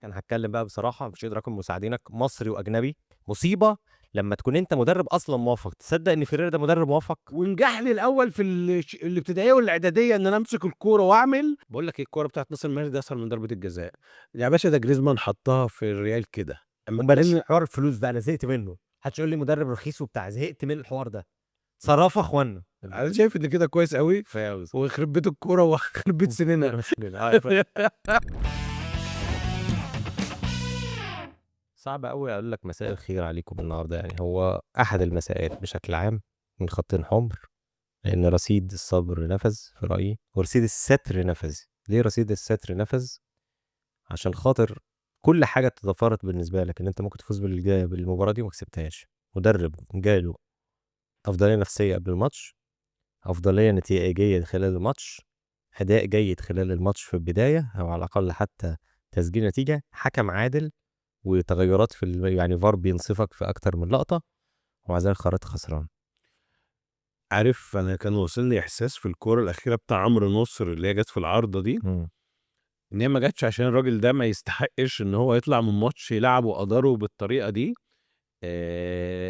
انا هتكلم بقى بصراحة، مش قادر اكون مساعدينك مصري واجنبي. مصيبة لما تكون انت مدرب اصلا موفق. تصدق ان فيريرا ده مدرب موفق؟ ونجح لي الاول في الابتدائية والاعداديه ان انا امسك الكورة واعمل. بقول لك ايه، الكورة بتاعت ناصر ماهر دي اسهل من ضربه الجزاء يا باشا. ده جريزمان حطها في الريال كده. اما بلاش حوار الفلوس ده، انا زهقت منه. محدش يقول لي مدرب رخيص وبتاع، زهقت من الحوار ده. صرافه اخوانا. انا شايف ان كده كويس قوي، ويخرب بيت الكورة ويخرب بيت سننا. صعب قوي اقول لك مساء الخير عليكم النهارده، يعني هو احد المساءات بشكل عام من خطين حمر، لان رصيد الصبر نفذ في رايي، ورصيد الستر نفذ. ليه رصيد الستر نفذ؟ عشان خاطر كل حاجة تضافرت بالنسبة لك ان انت ممكن تفوز بالمباراة دي وما كسبتهاش. مدرب جاله افضلية نفسية قبل الماتش، افضلية نتائجيه خلال الماتش، اداء جيد خلال الماتش في البداية او على الاقل حتى تسجيل نتيجة، حكم عادل، وتغيرات في يعني فار بينصفك في اكتر من لقطة، ومع ذلك خرجت خسران. عارف، انا كان وصلني احساس في الكورة الاخيرة بتاع عمرو نصر اللي هي جت في العارضة دي، ان هي ما جاتش عشان الراجل ده ما يستحقش ان هو يطلع من ماتش يلعبه قدره بالطريقة دي،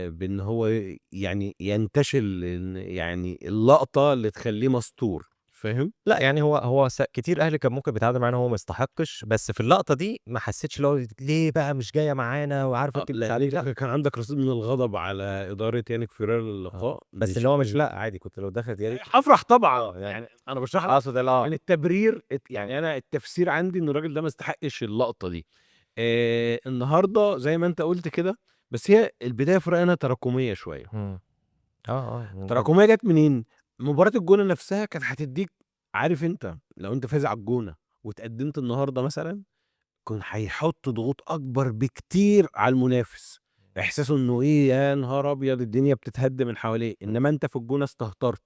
بان هو يعني ينتشل يعني اللقطة اللي تخليه مستور، فاهم؟ لا يعني هو كتير اهلي كان ممكن بيتعادل معانا وهو ما يستحقش، بس في اللقطة دي ما حسيتش اللي هو ليه بقى مش جاية معانا وعارف انت لا، عليه. لا كان عندك رصيد من الغضب على ادارة يانيك فيريرا للقاء، بس اللي هو مش لا عادي، كنت لو دخلت يانيك هفرح طبعا. يعني انا بشرح لك اقصد يعني التبرير، يعني انا التفسير عندي ان الراجل ده ما استحقش اللقطة دي. النهارده زي ما انت قلت كده، بس هي البداية في رايي انا تراكمية شوية. تراكمية جت منين؟ مباراة الجونه نفسها كانت هتديك، عارف انت لو انت فايز على الجونه وتقدمت النهارده مثلا، كان هيحط ضغوط اكبر بكتير على المنافس، احساسه انه ايه يا نهار ابيض الدنيا بتتهد من حواليه. انما انت في الجونه استهترت.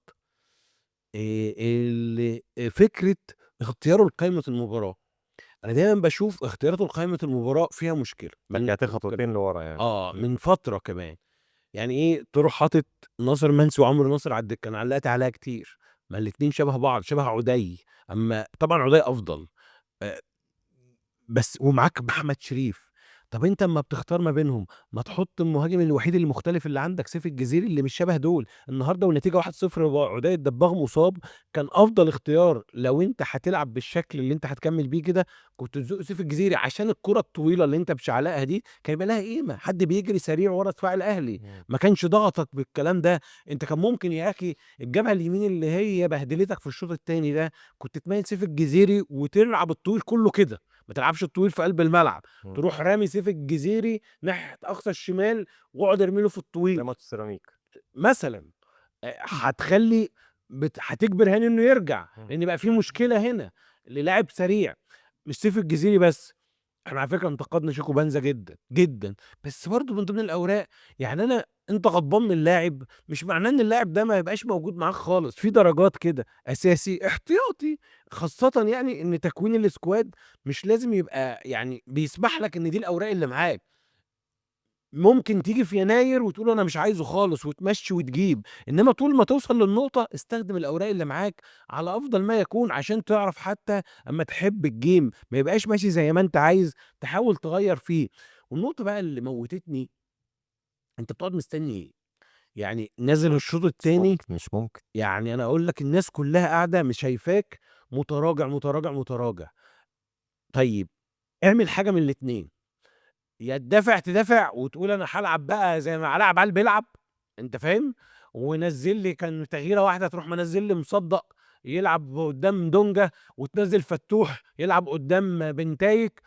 فكرة اختياره لقائمة المباراة، انا دايما بشوف اختياراته لقائمة المباراة فيها مشكلة. رجعت خطوتين لورا يعني. من فترة كمان. يعني ايه تروح حاطط ناصر منسي وعمرو ناصر على الدكة؟ انا علقت عليها كتير، ما الاتنين شبه بعض، شبه عدي، اما طبعا عدي افضل، بس ومعاك محمد شريف. طب انت اما بتختار ما بينهم ما تحط المهاجم الوحيد المختلف اللي عندك سيف الجزيري اللي مش شبه دول. النهارده والنتيجة 1-0 وعدي الدباغ مصاب، كان افضل اختيار لو انت هتلعب بالشكل اللي انت هتكمل بيه كده كنت تزق سيف الجزيري، عشان الكره الطويلة اللي انت بشعلقها دي كان يبقى لها قيمة، حد بيجري سريع ورا دفاع الاهلي، ما كانش ضغطك بالكلام ده. انت كان ممكن يا اخي الجبهة اليمين اللي هي بهدلتك في الشوط الثاني ده كنت تميل سيف الجزيري وتلعب الطويل كله كده، ما تلعبش الطويل في قلب الملعب، تروح رامي سيف الجزيري ناحية اقصى الشمال واقعد ارمي له في الطويل زي ماتش سيراميك مثلا. هتخلي هتجبر هاني انه يرجع، لان بقى في مشكلة هنا للاعب سريع مش سيف الجزيري بس. احنا على فكرة انتقدنا شيكو بنزا جدا جدا، بس برضه من ضمن الاوراق، يعني انا انت غضبان من اللاعب مش معناه ان اللاعب ده ما يبقاش موجود معاك خالص، في درجات كده اساسي احتياطي، خاصة يعني ان تكوين ال squad مش لازم يبقى يعني بيسمح لك ان دي الاوراق اللي معاك. ممكن تيجي في يناير وتقول انا مش عايزه خالص وتمشي وتجيب، انما طول ما توصل للنقطة استخدم الاوراق اللي معاك على افضل ما يكون، عشان تعرف حتى اما تحب ال game ما يبقاش ماشي زي ما انت عايز، تحاول تغير فيه. والنقطة بقى اللي موتتني، انت بتقعد مستني ايه؟ يعني نازل الشوط الثاني مش ممكن، يعني انا اقول لك الناس كلها قاعدة مش شايفاك، متراجع متراجع متراجع. طيب اعمل حاجة من الاثنين، يا تدافع تدافع وتقول انا هلعب بقى زي ما علاء عبعال بيلعب، انت فاهم، ونزل لي كان تغييره واحدة تروح منزل لي مصدق يلعب قدام دونجا، وتنزل فتوح يلعب قدام بنتايك.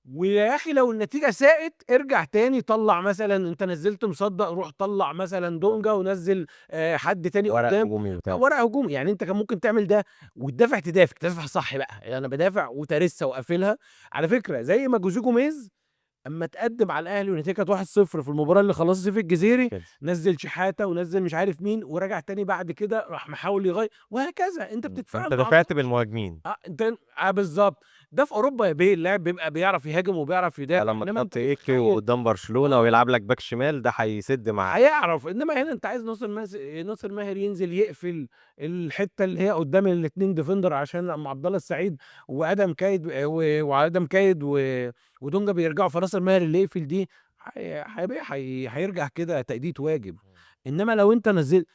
ويا اخي لو النتيجة ساءت ارجع تاني طلع مثلا، انت نزلت مصدق روح طلع مثلا دونجا ونزل حد تاني ورق قدام هجومي وبتاع. ورق هجومي. يعني انت كان ممكن تعمل ده وتدافع، تدافع صح بقى، يعني انا بدافع وترسه وقافلها. على فكرة زي ما جوزيه جوميز اما تقدم على الاهلي والنتيجة كانت 1-0 في المباراة اللي خلصت سيف الجزيري، نزل شحاته ونزل مش عارف مين، ورجع تاني بعد كده راح محاول يغير، وهكذا. انت بتتفاعل انت دافعت بالمهاجمين. انت بالظبط. ده في اوروبا يا بيه اللاعب بيبقى بيعرف يهاجم وبيعرف يدافع، لما انما تحط ايكي وقدام برشلونة ويلعب لك back شمال ده هيسد معاك، هيعرف. انما هنا انت عايز ناصر ماهر ينزل يقفل الحتة اللي هي قدام الاثنين defender، عشان لما عبد الله السعيد وادم كايد وادم كايد ودونجا بيرجعوا، فناصر ماهر اللي يقفل دي هيرجع كده تأدية واجب. انما لو انت نزلت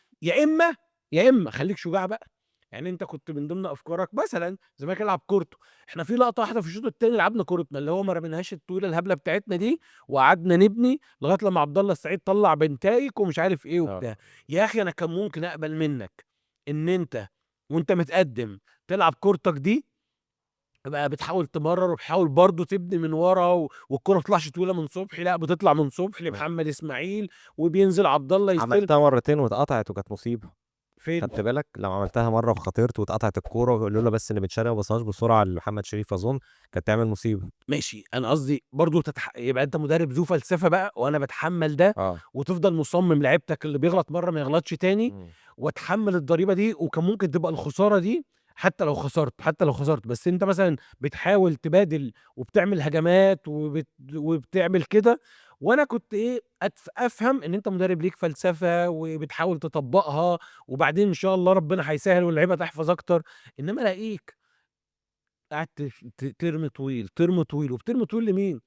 يا اما خليك شجاع بقى، يعني انت كنت من ضمن افكارك مثلا الزمالك يلعب كورته، احنا في لقطة واحدة في الشوط الثاني لعبنا كورتنا اللي هو ما رميناهاش الطويلة الهبلة بتاعتنا دي، وقعدنا نبني لغاية لما عبد الله السعيد طلع بنتايك ومش عارف ايه وبتاع. يا اخي انا كان ممكن اقبل منك ان انت وانت متقدم تلعب كورتك دي، بقى بتحاول تمرر وبتحاول برضه تبني من ورا، والكره ما بتطلعش طويلة من صبحي، لا بتطلع من صبحي لمحمد اسماعيل وبينزل عبد الله يستلم. عملتها مرتين واتقطعت وكانت مصيبة. فين؟ خدت بالك لو عملتها مرة وخطرت واتقطعت الكورة لولا بس ان بن شرقي ما بصهاش بسرعة لمحمد شريف اظن كانت تعمل مصيبة. ماشي، انا قصدي برضه يبقى انت مدرب ذو فلسفة بقى، وانا بتحمل ده وتفضل مصمم لعيبتك اللي بيغلط مرة ما يغلطش تاني، واتحمل الضريبة دي، وكان ممكن تبقى الخسارة دي حتى لو خسرت، حتى لو خسرت، بس انت مثلا بتحاول تبادل وبتعمل هجمات وبتعمل كده. وانا كنت ايه افهم ان انت مدرب ليك فلسفة وبتحاول تطبقها، وبعدين ان شاء الله ربنا هيسهل واللعيبة تحفظ اكتر. انما الاقيك قاعد ترمي طويل، ترمي طويل، وبترمي طويل لمين؟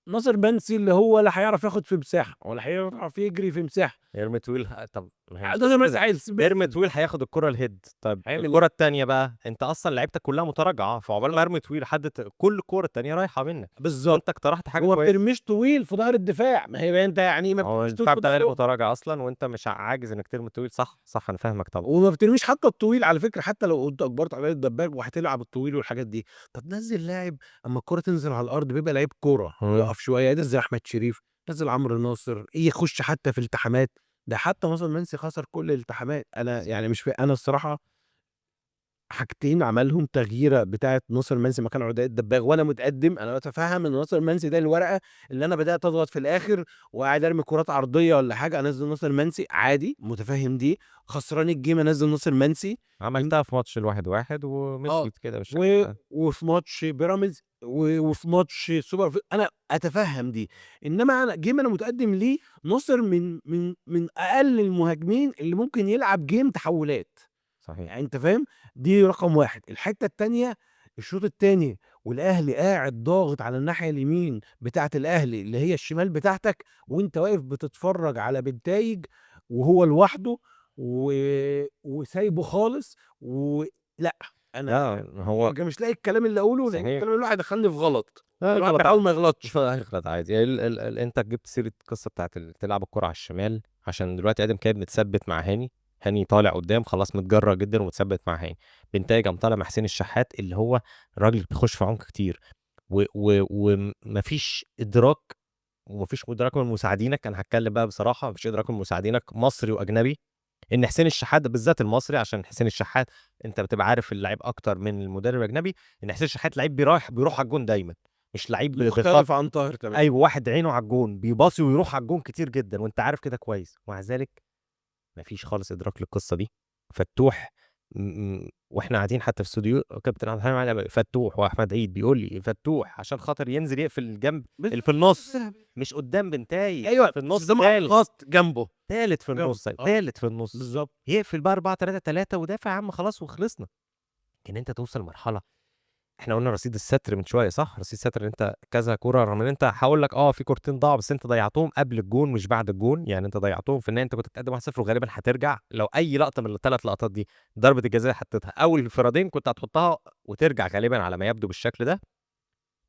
ناصر منسي اللي هو لا هيعرف ياخد في مساحة ولا هيعرف يجري في مساحة. يرمي طويل طب ناصر منسي عايز يرمي طويل هياخد الكره ال head. طب الكره الثانية بقى انت اصلا لعيبتك كلها متراجعه، فعقبال ما يرمي طويل حد كل الكره الثانية رايحة منك. بالظبط، انت اقترحت حاجة كويسة، ما بترميش طويل في ظهر الدفاع، ما هي انت يعني ما بترميش طويل بتاع متراجع اصلا، وانت مش عاجز انك ترمي طويل. صح صح، انا فاهمك طبعا. وما بترميش حتى الطويل على فكرة، حتى لو انت اجبرت على الدباب وهتلعب الطويل والحاجات دي. طب نزل لاعب اما الكره تنزل على الارض بيبقى لعيب كورة، يقف شوية، نزل احمد شريف، نزل عمرو ناصر، يخش حتى في التحامات. ده حتى مثلا منسي خسر كل الالتحامات. انا يعني مش انا الصراحة حاجتين عملهم تغييره بتاعه ناصر منسي مكان عدي الدباغ وانا متقدم. انا بتفهم ان ناصر منسي ده الورقة اللي انا بدات اضغط في الاخر وقاعد ارمي كرات عرضية ولا حاجة، انزل ناصر منسي عادي، متفهم دي. خسران ال game انزل ناصر منسي، عملتها في ماتش 1-1 ومشيت كده بالشكل وفي ماتش بيراميدز وفي ماتش سوبر، انا اتفهم دي. انما انا game انا متقدم ليه، ناصر من من من اقل المهاجمين اللي ممكن يلعب game تحولات. صحيح، يعني انت فاهم، دي رقم واحد. الحتة الثانية الشوط الثاني والاهلي قاعد ضاغط على الناحية اليمين بتاعه الاهلي اللي هي الشمال بتاعتك، وانت واقف بتتفرج على بنتايج وهو لوحده وسايبه خالص. ولا انا هو مش لاقي الكلام اللي اقوله، لان الكلام اللي هيدخلني في غلط. غلط، بحاول ما يغلطش، غلط عادي. انت جبت سيره القصة بتاعت تلعب الكره على الشمال، عشان دلوقتي ادم كايد متثبت مع هاني، هاني طالع قدام خلاص متجرأ جدا ومتثبت مع هاني. بنتايج قام طالع مع حسين الشحات اللي هو الراجل بيخش في عمق كتير، ومفيش ادراك، ومفيش ادراك من مساعدينك. انا هتكلم بقى بصراحة، مفيش ادراك من مساعدينك مصري واجنبي ان حسين الشحات بالذات المصري، عشان حسين الشحات انت بتبقى عارف اللعيب اكتر من المدرب الاجنبي، ان حسين الشحات لعيب بيروح على الجون دايما، مش لعيب مختلف عن طاهر تمام. ايوه، واحد عينه على الجون بيباصي ويروح على الجون كتير جدا، وانت عارف كده كويس. ومع ذلك مفيش خالص ادراك للقصة دي. فتوح واحنا قاعدين حتى في استوديو كابتن عبد الحليم علي، فتوح واحمد عيد بيقول لي فتوح عشان خاطر ينزل يقفل الجنب اللي في النص، مش قدام بنتاي، ايوه في النص، ثالث جنبه، ثالث في النص، ثالث في النص بالظبط، يقفل بقى 4-3-3 ودافع يا عم خلاص وخلصنا. لكن انت توصل مرحلة، احنا قلنا رصيد الستر من شوية صح؟ رصيد الستر ان انت كذا كورة، رغم ان انت هقول لك في كورتين ضاعوا بس انت ضيعتهم قبل الجون مش بعد الجون، يعني انت ضيعتهم في ان انت كنت بتقدم 1-0 وغالبا هترجع. لو اي لقطة من الثلاث لقطات دي ضربه الجزاء حطيتها او الانفرادين كنت هتحطها وترجع غالبا على ما يبدو بالشكل ده.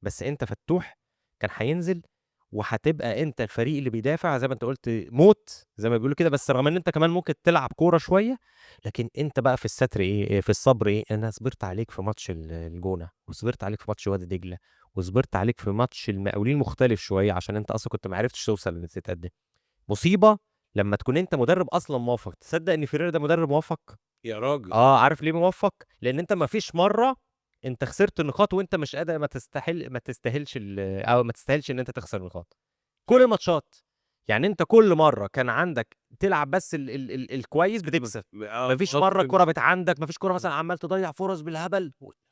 بس انت فتوح كان هينزل وهتبقى انت الفريق اللي بيدافع زي ما انت قلت موت زي ما بيقولوا كده، بس رغم ان انت كمان ممكن تلعب كورة شوية، لكن انت بقى في الستر ايه، في الصبر ايه. انا صبرت عليك في ماتش الجونه، وصبرت عليك في ماتش وادي دجله، وصبرت عليك في ماتش المقاولين مختلف شوية عشان انت اصلا كنت ما عرفتش توصل ان تتقدم. مصيبة لما تكون انت مدرب اصلا موفق. تصدق ان فيريرا ده مدرب موفق يا راجل؟ عارف ليه موفق؟ لان انت ما فيش مرة انت خسرت النقاط وانت مش قادر، ما تستاهلش او ما تستاهلش ان انت تخسر نقاط كل الماتشات. يعني انت كل مرة كان عندك تلعب بس ال ال ال الكويس بتكسب، مفيش مرة الكره بت عندك، مفيش كره مثلا عمال تضيع فرص بالهبل.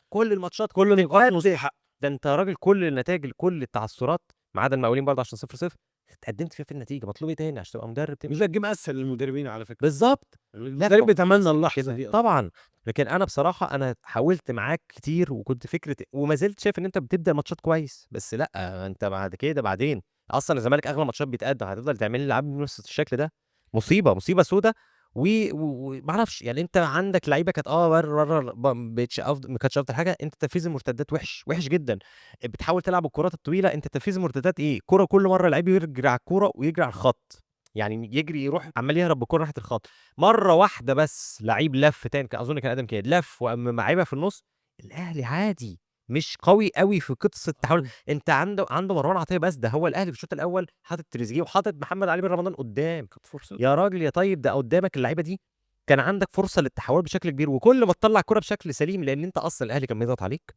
كل الماتشات كل نقاط نصيحة، ده أنت راجل كل النتايج، كل التعثرات ما عدا المقاولين برضه عشان 0-0 اتقدمت فيها في النتيجة، مطلوب إيه تاني عشان تبقى مدرب تمشي؟ بيبقى ال game أسهل للمدربين على فكرة. بالظبط. المدرب بيتمنى اللحظة دي. طبعا. لكن أنا بصراحة أنا حاولت معاك كتير، وكنت فكرة وما زلت شايف إن أنت بتبدأ ماتشات كويس، بس لأ أنت بعد كده بعدين أصلا الزمالك أغلب ماتشات بيتقدم، هتفضل تعمل لي لعب بنفس الشكل ده، مصيبة، مصيبة سودة. وما اعرفش يعني، انت عندك لعيبة كانت بره بقتش افضل، ما كانتش افضل حاجة. انت تنفيذ المرتدات وحش، وحش جدا. بتحاول تلعب الكرات الطويلة، انت تنفيذ المرتدات ايه؟ كرة كل مرة لعيب يجري على الكورة ويجري على الخط، يعني يجري يروح عمال يهرب بالكورة ناحية الخط. مرة واحدة بس لعيب لف تاني، اظن كان ادم كده لف وقام معيبها في النص. الاهلي عادي مش قوي قوي في قصة التحول. انت عنده مروان عطية بس، ده هو الاهلي في الشوط الاول حاطط تريزيجيه وحاطط محمد علي بن رمضان قدام. كانت فرصة يا راجل يا طيب، ده قدامك اللعيبة دي، كان عندك فرصة للتحول بشكل كبير، وكل ما تطلع الكره بشكل سليم، لان انت اصلا الاهلي كان بيضغط عليك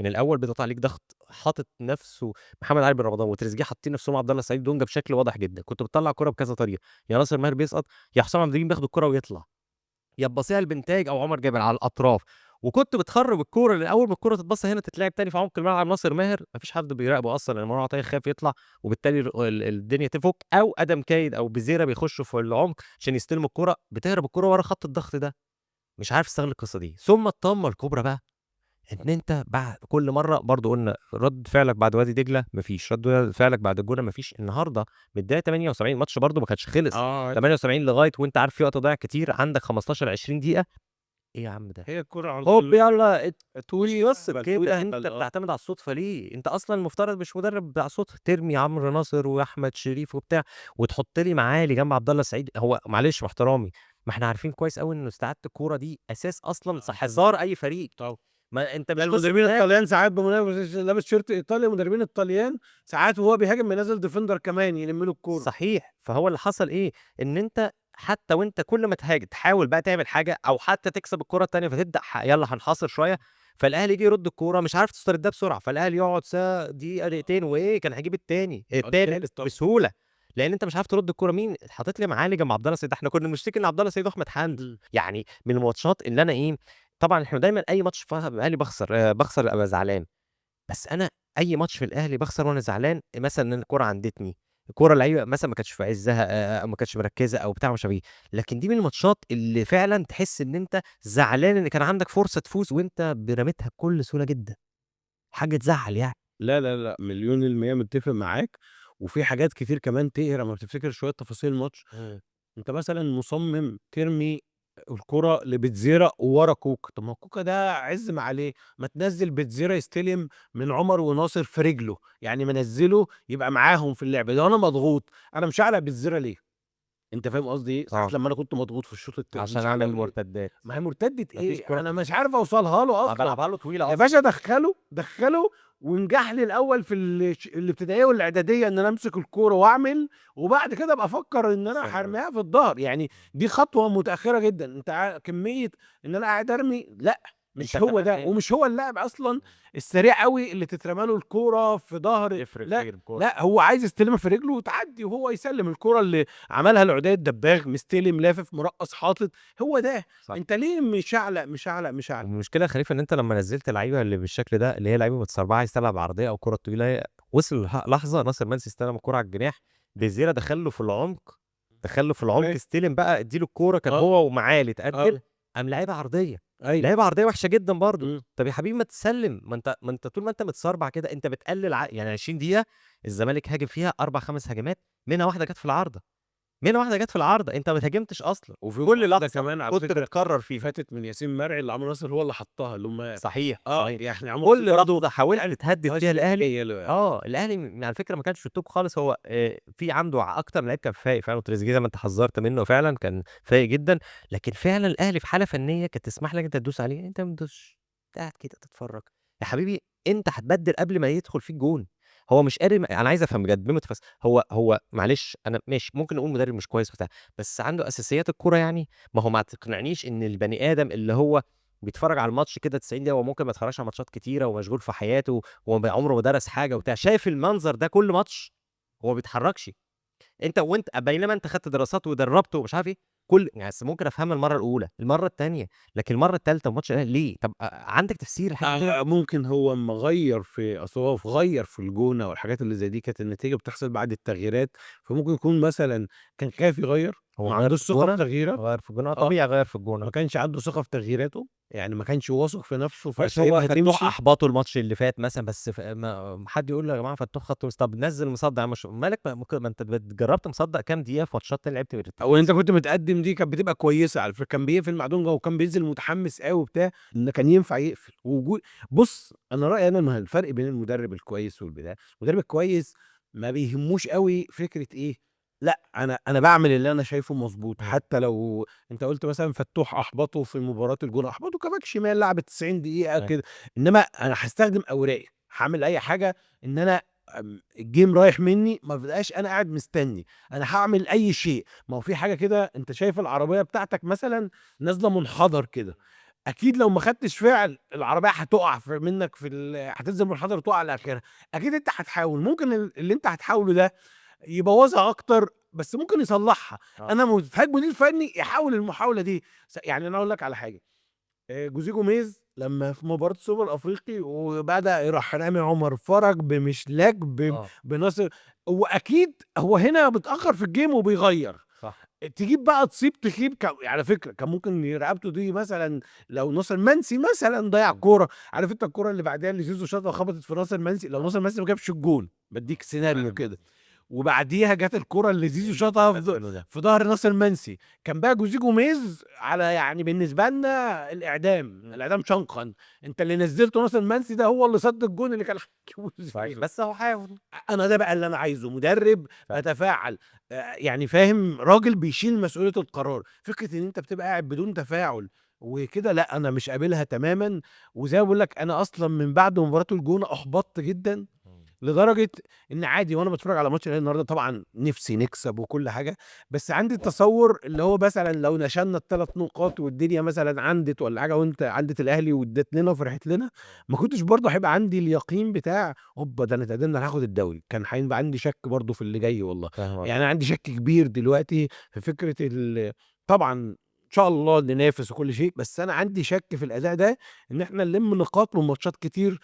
من الاول، بيضغط عليك ضغط، حاطط نفسه محمد علي بن رمضان وتريزيجيه حاطين نفسهم عبد الله السعيد دونجا بشكل واضح جدا. كنت بتطلع الكره بكذا طريقه، يا ناصر ماهر بيسقط، يا حسام عبد المجيد بياخد الكره ويطلع، يا تباصيها لبنتاج او عمر جابر على الاطراف، وكنت بتخرب الكورة، لان اول ما الكورة تتباص هنا تتلعب تاني في عمق الملعب. ناصر ماهر مفيش حد بيراقبه اصلا، لان مروان عطية خايف يطلع، وبالتالي الدنيا تفك، او ادم كايد او بزيره بيخشوا في العمق عشان يستلموا الكورة، بتهرب الكورة ورا خط الضغط ده. مش عارف تستغل القصة دي. ثم الطامة الكبرى بقى، ان انت بعد كل مرة برضو قلنا رد فعلك بعد وادي دجله مفيش، رد فعلك بعد الجونه مفيش. النهارده من الدقيقة 78 الماتش برضو ما كانش خلص، 78 لغاية وانت عارف في وقت ضايع كتير، عندك 15 20 دقيقة. ايه يا عم ده؟ هي الكرة على هوب طول. يلا طولي بس بس كده. انت بتعتمد على الصدفة ليه؟ انت اصلا المفترض مش مدرب بتاع صدفة، ترمي عمرو ناصر واحمد شريف وبتاع، وتحط لي معالي جنب عبد الله السعيد. هو معلش مع احترامي، ما احنا عارفين كويس قوي انه استعاده الكورة دي اساس اصلا حصار اي فريق. طبعا. ما انت مش المدربين الطليان ساعات بمناسبة لابس shirt ايطاليا، المدربين الطليان ساعات وهو بيهاجم بينزل defender كمان يلم له الكورة. صحيح. فهو اللي حصل ايه؟ ان انت حتى وانت كل ما تهاجم تحاول بقى تعمل حاجة او حتى تكسب الكورة الثانية، فتبدا يلا هنحاصر شوية، فالاهلي يجي يرد الكورة مش عارف تستردها بسرعة، فالاهلي يقعد ساعة دقيقة دقيقتين، وايه كان هيجيب الثاني الثالث بسهولة، لان انت مش عارف ترد الكورة. مين حاطط لي معالي جنب عبد الله السعيد؟ احنا كنا بنشتكي ان عبد الله السعيد واحمد حمدي، يعني من الماتشات اللي انا ايه، طبعا احنا دايما اي ماتش في الاهلي بخسر ابقى زعلان، بس انا اي ماتش في الاهلي بخسر وانا زعلان، مثلا ان الكورة عندتني، الكورة اللعيبة مثلا ما كانتش في عزها، ما كانتش مركزه او بتاع مش عارف ايه، لكن دي من الماتشات اللي فعلا تحس ان انت زعلان ان كان عندك فرصة تفوز وانت برميتها بكل سهولة جدا، حاجة تزعل يعني. لا لا لا، 1,000,000% متفق معاك. وفي حاجات كتير كمان تقهر لما بتفتكر شوية تفاصيل الماتش. انت مثلا مصمم ترمي الكرة لبتزيرا ورا كوكا، طب ما كوكا ده عز ما عليه، ما تنزل بتزيرا يستلم من عمر وناصر في رجله، يعني منزله يبقى معاهم في اللعب. لو انا مضغوط انا مش هعلق بتزيرا ليه؟ انت فاهم قصدي ايه؟ ساعات لما انا كنت مضغوط في الشوط التاني عشان اعمل مرتدات. ما هي مرتدة ايه؟ انا مش عارف اوصلها له اصلا، بلعبها له طويلة يا باشا. دخله وانجح لي الاول في الابتدائية والاعداديه ان انا امسك الكورة واعمل، وبعد كده ابقى افكر ان انا هرميها في الظهر. يعني دي خطوة متاخرة جدا. انت كمية ان انا قاعد ارمي، لا مش هو ده، ومش هو اللاعب اصلا السريع قوي اللي تترمى له الكورة في ظهر، لا لا، هو عايز يستلمها في رجله وتعدي وهو يسلم الكورة اللي عملها العدي الدباغ، مستلم لافف مرقص حاطط، هو ده. صح. انت ليه مشعلق مشعلق مشعلق؟ المشكلة يا خليفة ان انت لما نزلت لعيبة اللي بالشكل ده، اللي هي لعيبة متسربعه عايز تلعب عرضية او كره طويلة، وصل لحظة ناصر منسي استلم الكورة على الجناح، بزيره دخله في العمق، دخله في العمق، استلم بقى اديله الكورة، كان هو ومعالي اتقدم، قام لعيبة عرضية. أيوة. لعيبة عرضية وحشة جدا برضو. طب يا حبيبي ما تسلم، ما انت طول ما انت متسربع كده انت بتقلل يعني 20 دقيقة الزمالك هاجم فيها 4-5 هجمات، منها واحدة جت في العارضة، منها واحدة جت في العارضة، انت ما هاجمتش اصلا. وفي كل لحظة كمان على فكرة بتكرر فيه فاتت من ياسين مرعي اللي عمرو ناصر هو اللي حطها اللي هم صحيح. صحيح. يعني كل رده حاولت تهدد فيها الاهلي. الاهلي على فكرة ما كانش في ال top خالص، هو في عنده اكتر لعيب كان فايق فعلا، وتريزيجيه زي ما انت حذرت منه فعلا كان فايق جدا، لكن فعلا الاهلي في حاله فنية كانت تسمح لك انت تدوس عليه، انت ما تدوسش، قاعد كده تتفرج يا حبيبي. انت هتبدل قبل ما يدخل فيك جون، هو مش قادر. انا عايز افهم بجد بما تفس، هو معلش انا ماشي ممكن نقول مدرب مش كويس بتاع، بس عنده اساسيات الكورة يعني. ما هو ما تقنعنيش ان البني ادم اللي هو بيتفرج على الماتش كده 90 دقيقة وممكن ما يتفرجش على ماتشات كتيرة ومشغول في حياته وعمره ما درس حاجة وبتاع، شايف المنظر ده كل ماتش هو ما بيتحركش. انت وانت بينما انت خدت دراسات ودربته ومش عارف ايه، كل يعني أصل ممكن أفهمها المرّة الأولى، المرّة التانية، لكن المرّة التالتة وماتش الأهلي ليه؟ طب عندك تفسير لحاجة كده؟ ممكن هو أمّا غيّر في أصل هو غيّر في الجونة والحاجات اللي زي دي كانت النتيجة بتحصل بعد التغييرات، فممكن يكون مثلًا كان خايف يغيّر، هو ما غيّر عندوش في ثقة في الجونة؟ تغييرات. غيّر في الجونة، طبيعي أغيّر في الجونة. ما كانش عنده ثقة في تغييراته، يعني ما كانش واثق في نفسه، ماشي، هو فسايبها فتوح تمشي. أحبطه الماتش اللي فات مثلًا، بس ما حد يقول له يا جماعة فتوح خط وسط، طب نزّل مصدق يا عم مالك ما ممكن ما أنت جربت مصدق كام دقيقة في ماتشات تانية لعبت بالارتكاز. أو أنت كنت متقدم دي كانت بتبقى كويسة على فكرة، كان بيقفل مع دونجا وكان بينزل متحمس أوي وبتاع، إن كان ينفع يقفل. وجود بُص، أنا رأيي أنا ما الفرق بين المدرب الكويس والبتاع، المدرب الكويس ما بيهموش أوي فكرة إيه، لأ أنا باعمل اللي أنا شايفه مضبوط، حتى لو أنت قلت مثلًا فتوح أحبطه في مباراة الجونة، أحبطه كباك شمال لعب 90 دقيقة كده، إنما أنا هاستخدم أوراقي، هاعمل أي حاجة إن أنا الجيم رايح مني، ما بقاش أنا قاعد مستني، أنا هاعمل أي شيء. ما هو في حاجة كده، أنت شايف العربية بتاعتك مثلًا نازلة منحدر كده، أكيد لو ما خدتش فعل العربية هتقع في منك في هتنزل منحدر وتقع على آخرها، أكيد أنت هتحاول، ممكن اللي أنت هتحاوله ده يبوظها أكتر، بس ممكن يصلحها. أنا متفاجئ مدير فني يحاول المحاولة دي. أنا أقول لك على حاجة، جوزيه جوميز لما في مباراة السوبر الأفريقي وبدأ يروح رامي عمر فرج بمشلاك بناصر، هو أكيد هو هنا بيتأخر في الجيم وبيغير. تجيب بقى تصيب تخيب، على فكرة كان ممكن رقبته دي مثلا لو ناصر منسي مثلا ضيع كورة، عارف انت الكورة اللي بعدها اللي زيزو شاطها وخبطت في ناصر منسي، لو ناصر منسي ما جابش الجون، بديك سيناريو كده، وبعديها جت الكورة اللي زيزو شاطها في ظهر ناصر منسي، كان بقى جوزيه جوميز على بالنسبة لنا الإعدام شنقا، انت اللي نزلته ناصر منسي ده هو اللي صد الجون اللي كان هيجيبه زيزو. بس هو حاول. انا ده بقى اللي انا عايزه، مدرب اتفاعل، فاهم، راجل بيشيل مسؤولية القرار. فكرة ان انت بتبقى قاعد بدون تفاعل وكده، لا انا مش قابلها تماما. وزي ما بقول لك انا اصلا من بعد مباراة الجونة احبطت جدا، لدرجة إن عادي وأنا بتفرج على ماتش الأهلي النهاردة، طبعاً نفسي نكسب وكل حاجة، بس عندي التصور اللي هو مثلاً لو نشلنا التلات نقاط والدنيا مثلاً عندت ولا حاجة، وأنت عندت الأهلي وادت لنا وفرحت لنا، ما كنتش برضه هيبقى عندي اليقين بتاع هوبا ده أنا اتقدمنا هاخد الدوري، كان هيبقى عندي شك برضه في اللي جاي والله. فاهم قصدك. أنا عندي شك كبير دلوقتي في فكرة طبعاً إن شاء الله ننافس وكل شيء، بس أنا عندي شك في الأداء ده إن إحنا نلم نقاط من ماتشات كتير،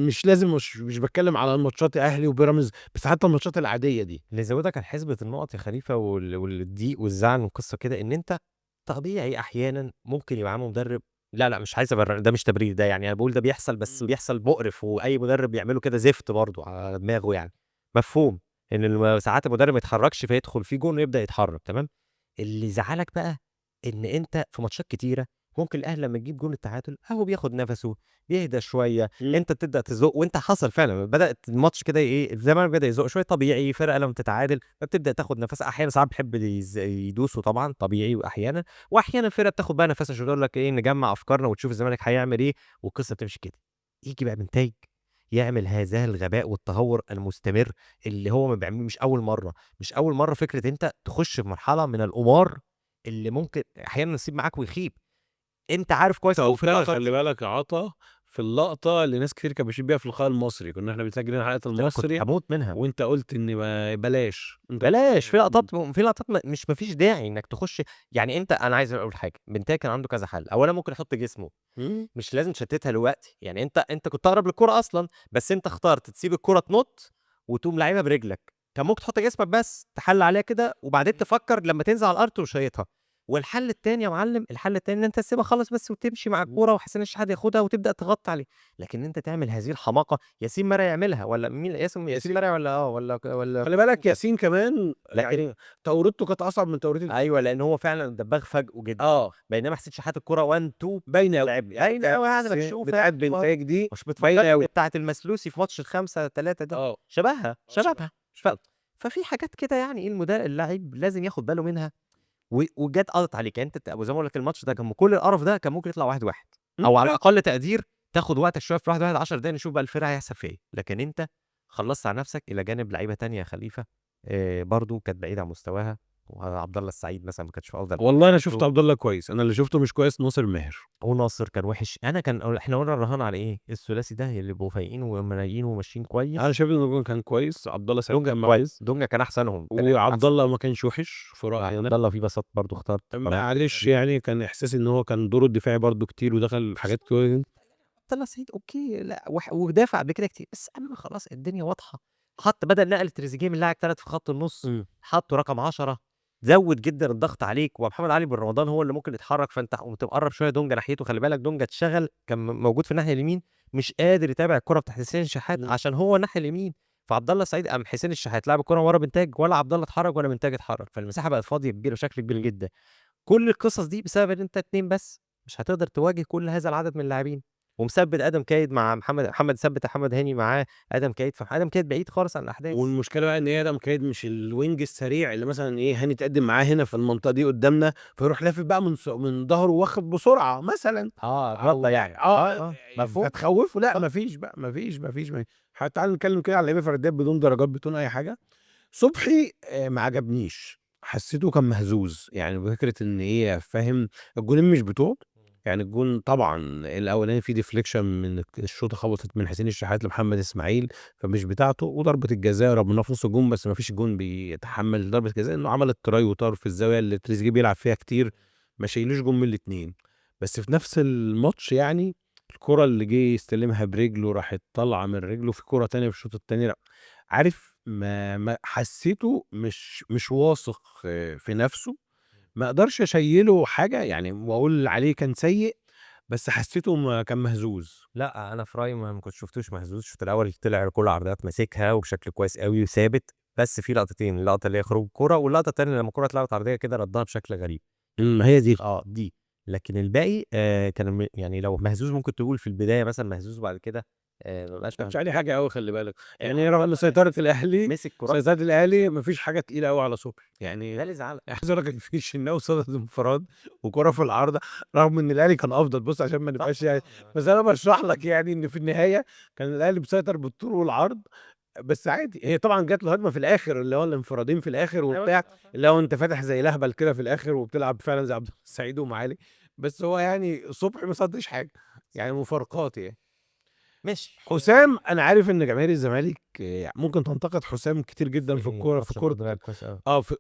مش لازم، مش بتكلم على الماتشات أهلي وبيراميدز، بس حتى الماتشات العادية دي. اللي يزودك على حسبة النقط يا خليفة والضيق والزعل والقصة كده، إن أنت طبيعي أحيانا ممكن يبقى عامل مدرب، لا لا مش عايز أبرر، ده مش تبرير، ده أنا بقول ده بيحصل، بس بيحصل مقرف، وأي مدرب بيعمله كده زفت برضه على دماغه، مفهوم إن ساعات المدرب ما يتحركش فيدخل فيه جون ويبدأ يتحرك، تمام. اللي يزعلك بقى إن أنت في ماتشات كتيرة ممكن الأهلي لما يجيب جون التعادل أهو بياخد نفسه، بيهدى شوية، أنت بتبدأ تزق، وأنت حصل فعلاً بدأت الماتش كده إيه، الزمالك بدأ يزق شوية، طبيعي فرقة لما تتعادل فبتبدأ تاخد نفسها، أحيانا ساعات بيحب يدوسوا طبعاً طبيعي، وأحيانا الفرقة بتاخد بقى نفسها شوية، تقول لك إيه نجمع أفكارنا وتشوف الزمالك هيعمل إيه، والقصة بتمشي كده. يجي بقى بنتايج يعمل هذا الغباء والتهور المستمر اللي هو ما بيعملوش، مش أول مرة، مش أول مرة فكرة أنت تخش في مرحلة من القمار اللي ممكن أحيانا يصيب معاك ويخيب. أنت عارف كويس أوي في توفيق، اللقطة خلي بالك يا عطا، في اللقطة اللي ناس كتير كانت بتشيد بيها في اللقاء المصري، كنا احنا بنسجل هنا حلقة لا، كنت المصري هموت منها. وانت قلت ان بلاش. انت بلاش، في لقطات في لقطات مش مفيش داعي انك تخش. انا عايز اقول حاجة، بنتايج كان عنده كذا حل، اولا ممكن يحط جسمه، مش لازم تشتتها دلوقتي، انت كنت اقرب للكرة اصلا، بس انت اخترت تسيب الكرة تنط وتقوم لعيبها برجلك، كان ممكن تحط جسمك بس تحل عليها كده وبعدين تفكر لما تنزل على الارض وشيطها. والحل التاني يا معلم، الحل التاني ان انت تسيبها خالص بس وتمشي مع الكوره وحسين الشحات ياخدها وتبدا تغطي عليه، لكن انت تعمل هذه الحماقه. ياسين مرعي يعملها ولا مين؟ ياسين مرعي ولا ولا ولا خلي بالك ياسين كمان لكن توريدته كانت اصعب من توريد ايوه، لان هو فعلا دباغ فاجئه جدا. بينما حسين شحات الكوره 1 2 باينه قوي. لعب. باينه قوي، هذا مكشوف. بتاعت بنتايج دي مش باينه بتفكرني قوي. بتاعت المسلوسي في ماتش 5-3 ده. شبهها. ففي حاجات كده ايه اللاعب لازم ياخد باله منها، وجت قضت عليك. انت زي ما بقول لك الماتش ده كان كل القرف ده كان ممكن يطلع 1-1، او على اقل تقدير تاخد وقتك شويه في 1-1 10 دقايق نشوف بقى الفرقه هيحصل فيها ايه. لكن انت خلصت على نفسك. الى جانب لعيبه تانية يا خليفه، برضو كانت بعيده عن مستواها، وعبد الله السعيد مثلا ما كانش في افضل. والله انا شفت عبد الله كويس، انا اللي شفته مش كويس ناصر ماهر. وناصر كان وحش. انا كان احنا قلنا الرهان على ايه؟ الثلاثي ده اللي بيبقوا فايقين ومرايقين وماشيين كويس. انا شايف ان كان كويس، عبد الله سعيد كان كويس، دونجا كان احسنهم، وعبد الله ما كانش وحش في رايي. عبد الله في بساط برضه اختار، معلش يعني كان احساسي ان هو كان دوره الدفاعي برضه كتير ودخل حاجات كويس. عبد الله سعيد okay، لا ودافع قبل كده كتير، بس انا خلاص الدنيا واضحة. حط بدل نقل تريزيجيه من لاعب 3 في خط النص، حطه رقم 10، زود جدا الضغط عليك. ومحمد علي بن رمضان هو اللي ممكن يتحرك، فانت قمت مقرب شوية دونجا ناحيته. خلي بالك دونجا اتشغل، كان موجود في الناحية اليمين، مش قادر يتابع الكره بتاعت حسين الشحات عشان هو الناحية اليمين. فعبد الله السعيد قام حسين الشحات لعب الكره ورا بنتاج، ولا عبد الله اتحرك ولا بنتاج اتحرك، فالمساحه بقت فاضية كبيرة بشكل كبير جدا. كل القصص دي بسبب ان انت 2 بس مش هتقدر تواجه كل هذا العدد من اللاعبين. ومثبت ادم كايد مع محمد ثبت محمد هاني معاه ادم كايد، فادم كايد بعيد خالص عن الاحداث. والمشكلة بقى ان هي ادم كايد مش ال wing السريع اللي مثلا ايه هاني تقدم معاه هنا في المنطقة دي قدامنا، فيروح لافف بقى من ظهره واخد بسرعة مثلا غلطه يعني مفهوم، فتخوفه. لا مفيش بقى، مفيش. تعال نتكلم كده على لعيبة فرديات بدون درجات بدون اي حاجة. صبحي ما عجبنيش، حسيته كان مهزوز يعني، بفكره ان ايه فاهم الجولين مش بتوعه يعني. الجون طبعا الاولاني فيه deflection من الشوطه خبطت من حسين الشحات لمحمد اسماعيل فمش بتاعته، وضربه الجزاء ربنا في نص الجون، بس ما فيش جون بيتحمل ضربه جزاء انه عمل ال try وطار في الزاوية اللي تريزيجيه بيلعب فيها كتير، ما شيلوش جون من الاثنين. بس في نفس الماتش يعني الكره اللي جه يستلمها برجله راحت طالعه من رجله، في كره تانية في الشوط الثاني عارف ما حسيته مش واثق في نفسه. ما اقدرش اشيله حاجة يعني واقول عليه كان سيء، بس حسيته ما كان مهزوز. لا انا في رايي ما كنتش شفتوش مهزوز. الشوط الاول طلع كل عرضيات ماسكها وبشكل كويس قوي وثابت، بس في لقطتين، اللقطة اللي هي خروج الكورة واللقطه الثانية لما الكورة اتلعبت عرضية كده ردها بشكل غريب. هي دي دي. لكن الباقي كان يعني لو مهزوز ممكن تقول في البداية مثلا مهزوز، وبعد كده ما بقاش مش عليه حاجة قوي. خلي بالك يعني رغم ان سيطرة الاهلي مسك كرات، سيطرة الاهلي مفيش حاجة تقيلة قوي على صبحي يعني. ده اللي زعل. عايز اقول لك في الشناوي صدد انفراد وكره في العارضة، رغم ان الاهلي كان افضل. بص عشان ما نبقاش يعني، بس انا بشرح لك يعني ان في النهاية كان الاهلي مسيطر بالطول والعرض، بس عادي. هي طبعا جت له هجمة في الاخر اللي هو الانفرادين في الاخر وبتاع، اللي هو انت فاتح زي لهبل كده في الاخر وبتلعب فعلا زي عبد السعيد ومعالي، بس هو يعني صبحي ما صدش حاجة يعني، مفارقات يعني. ماشي. حسام انا عارف ان جماهير الزمالك ممكن تنتقد حسام كتير جدا في الكورة، في كورة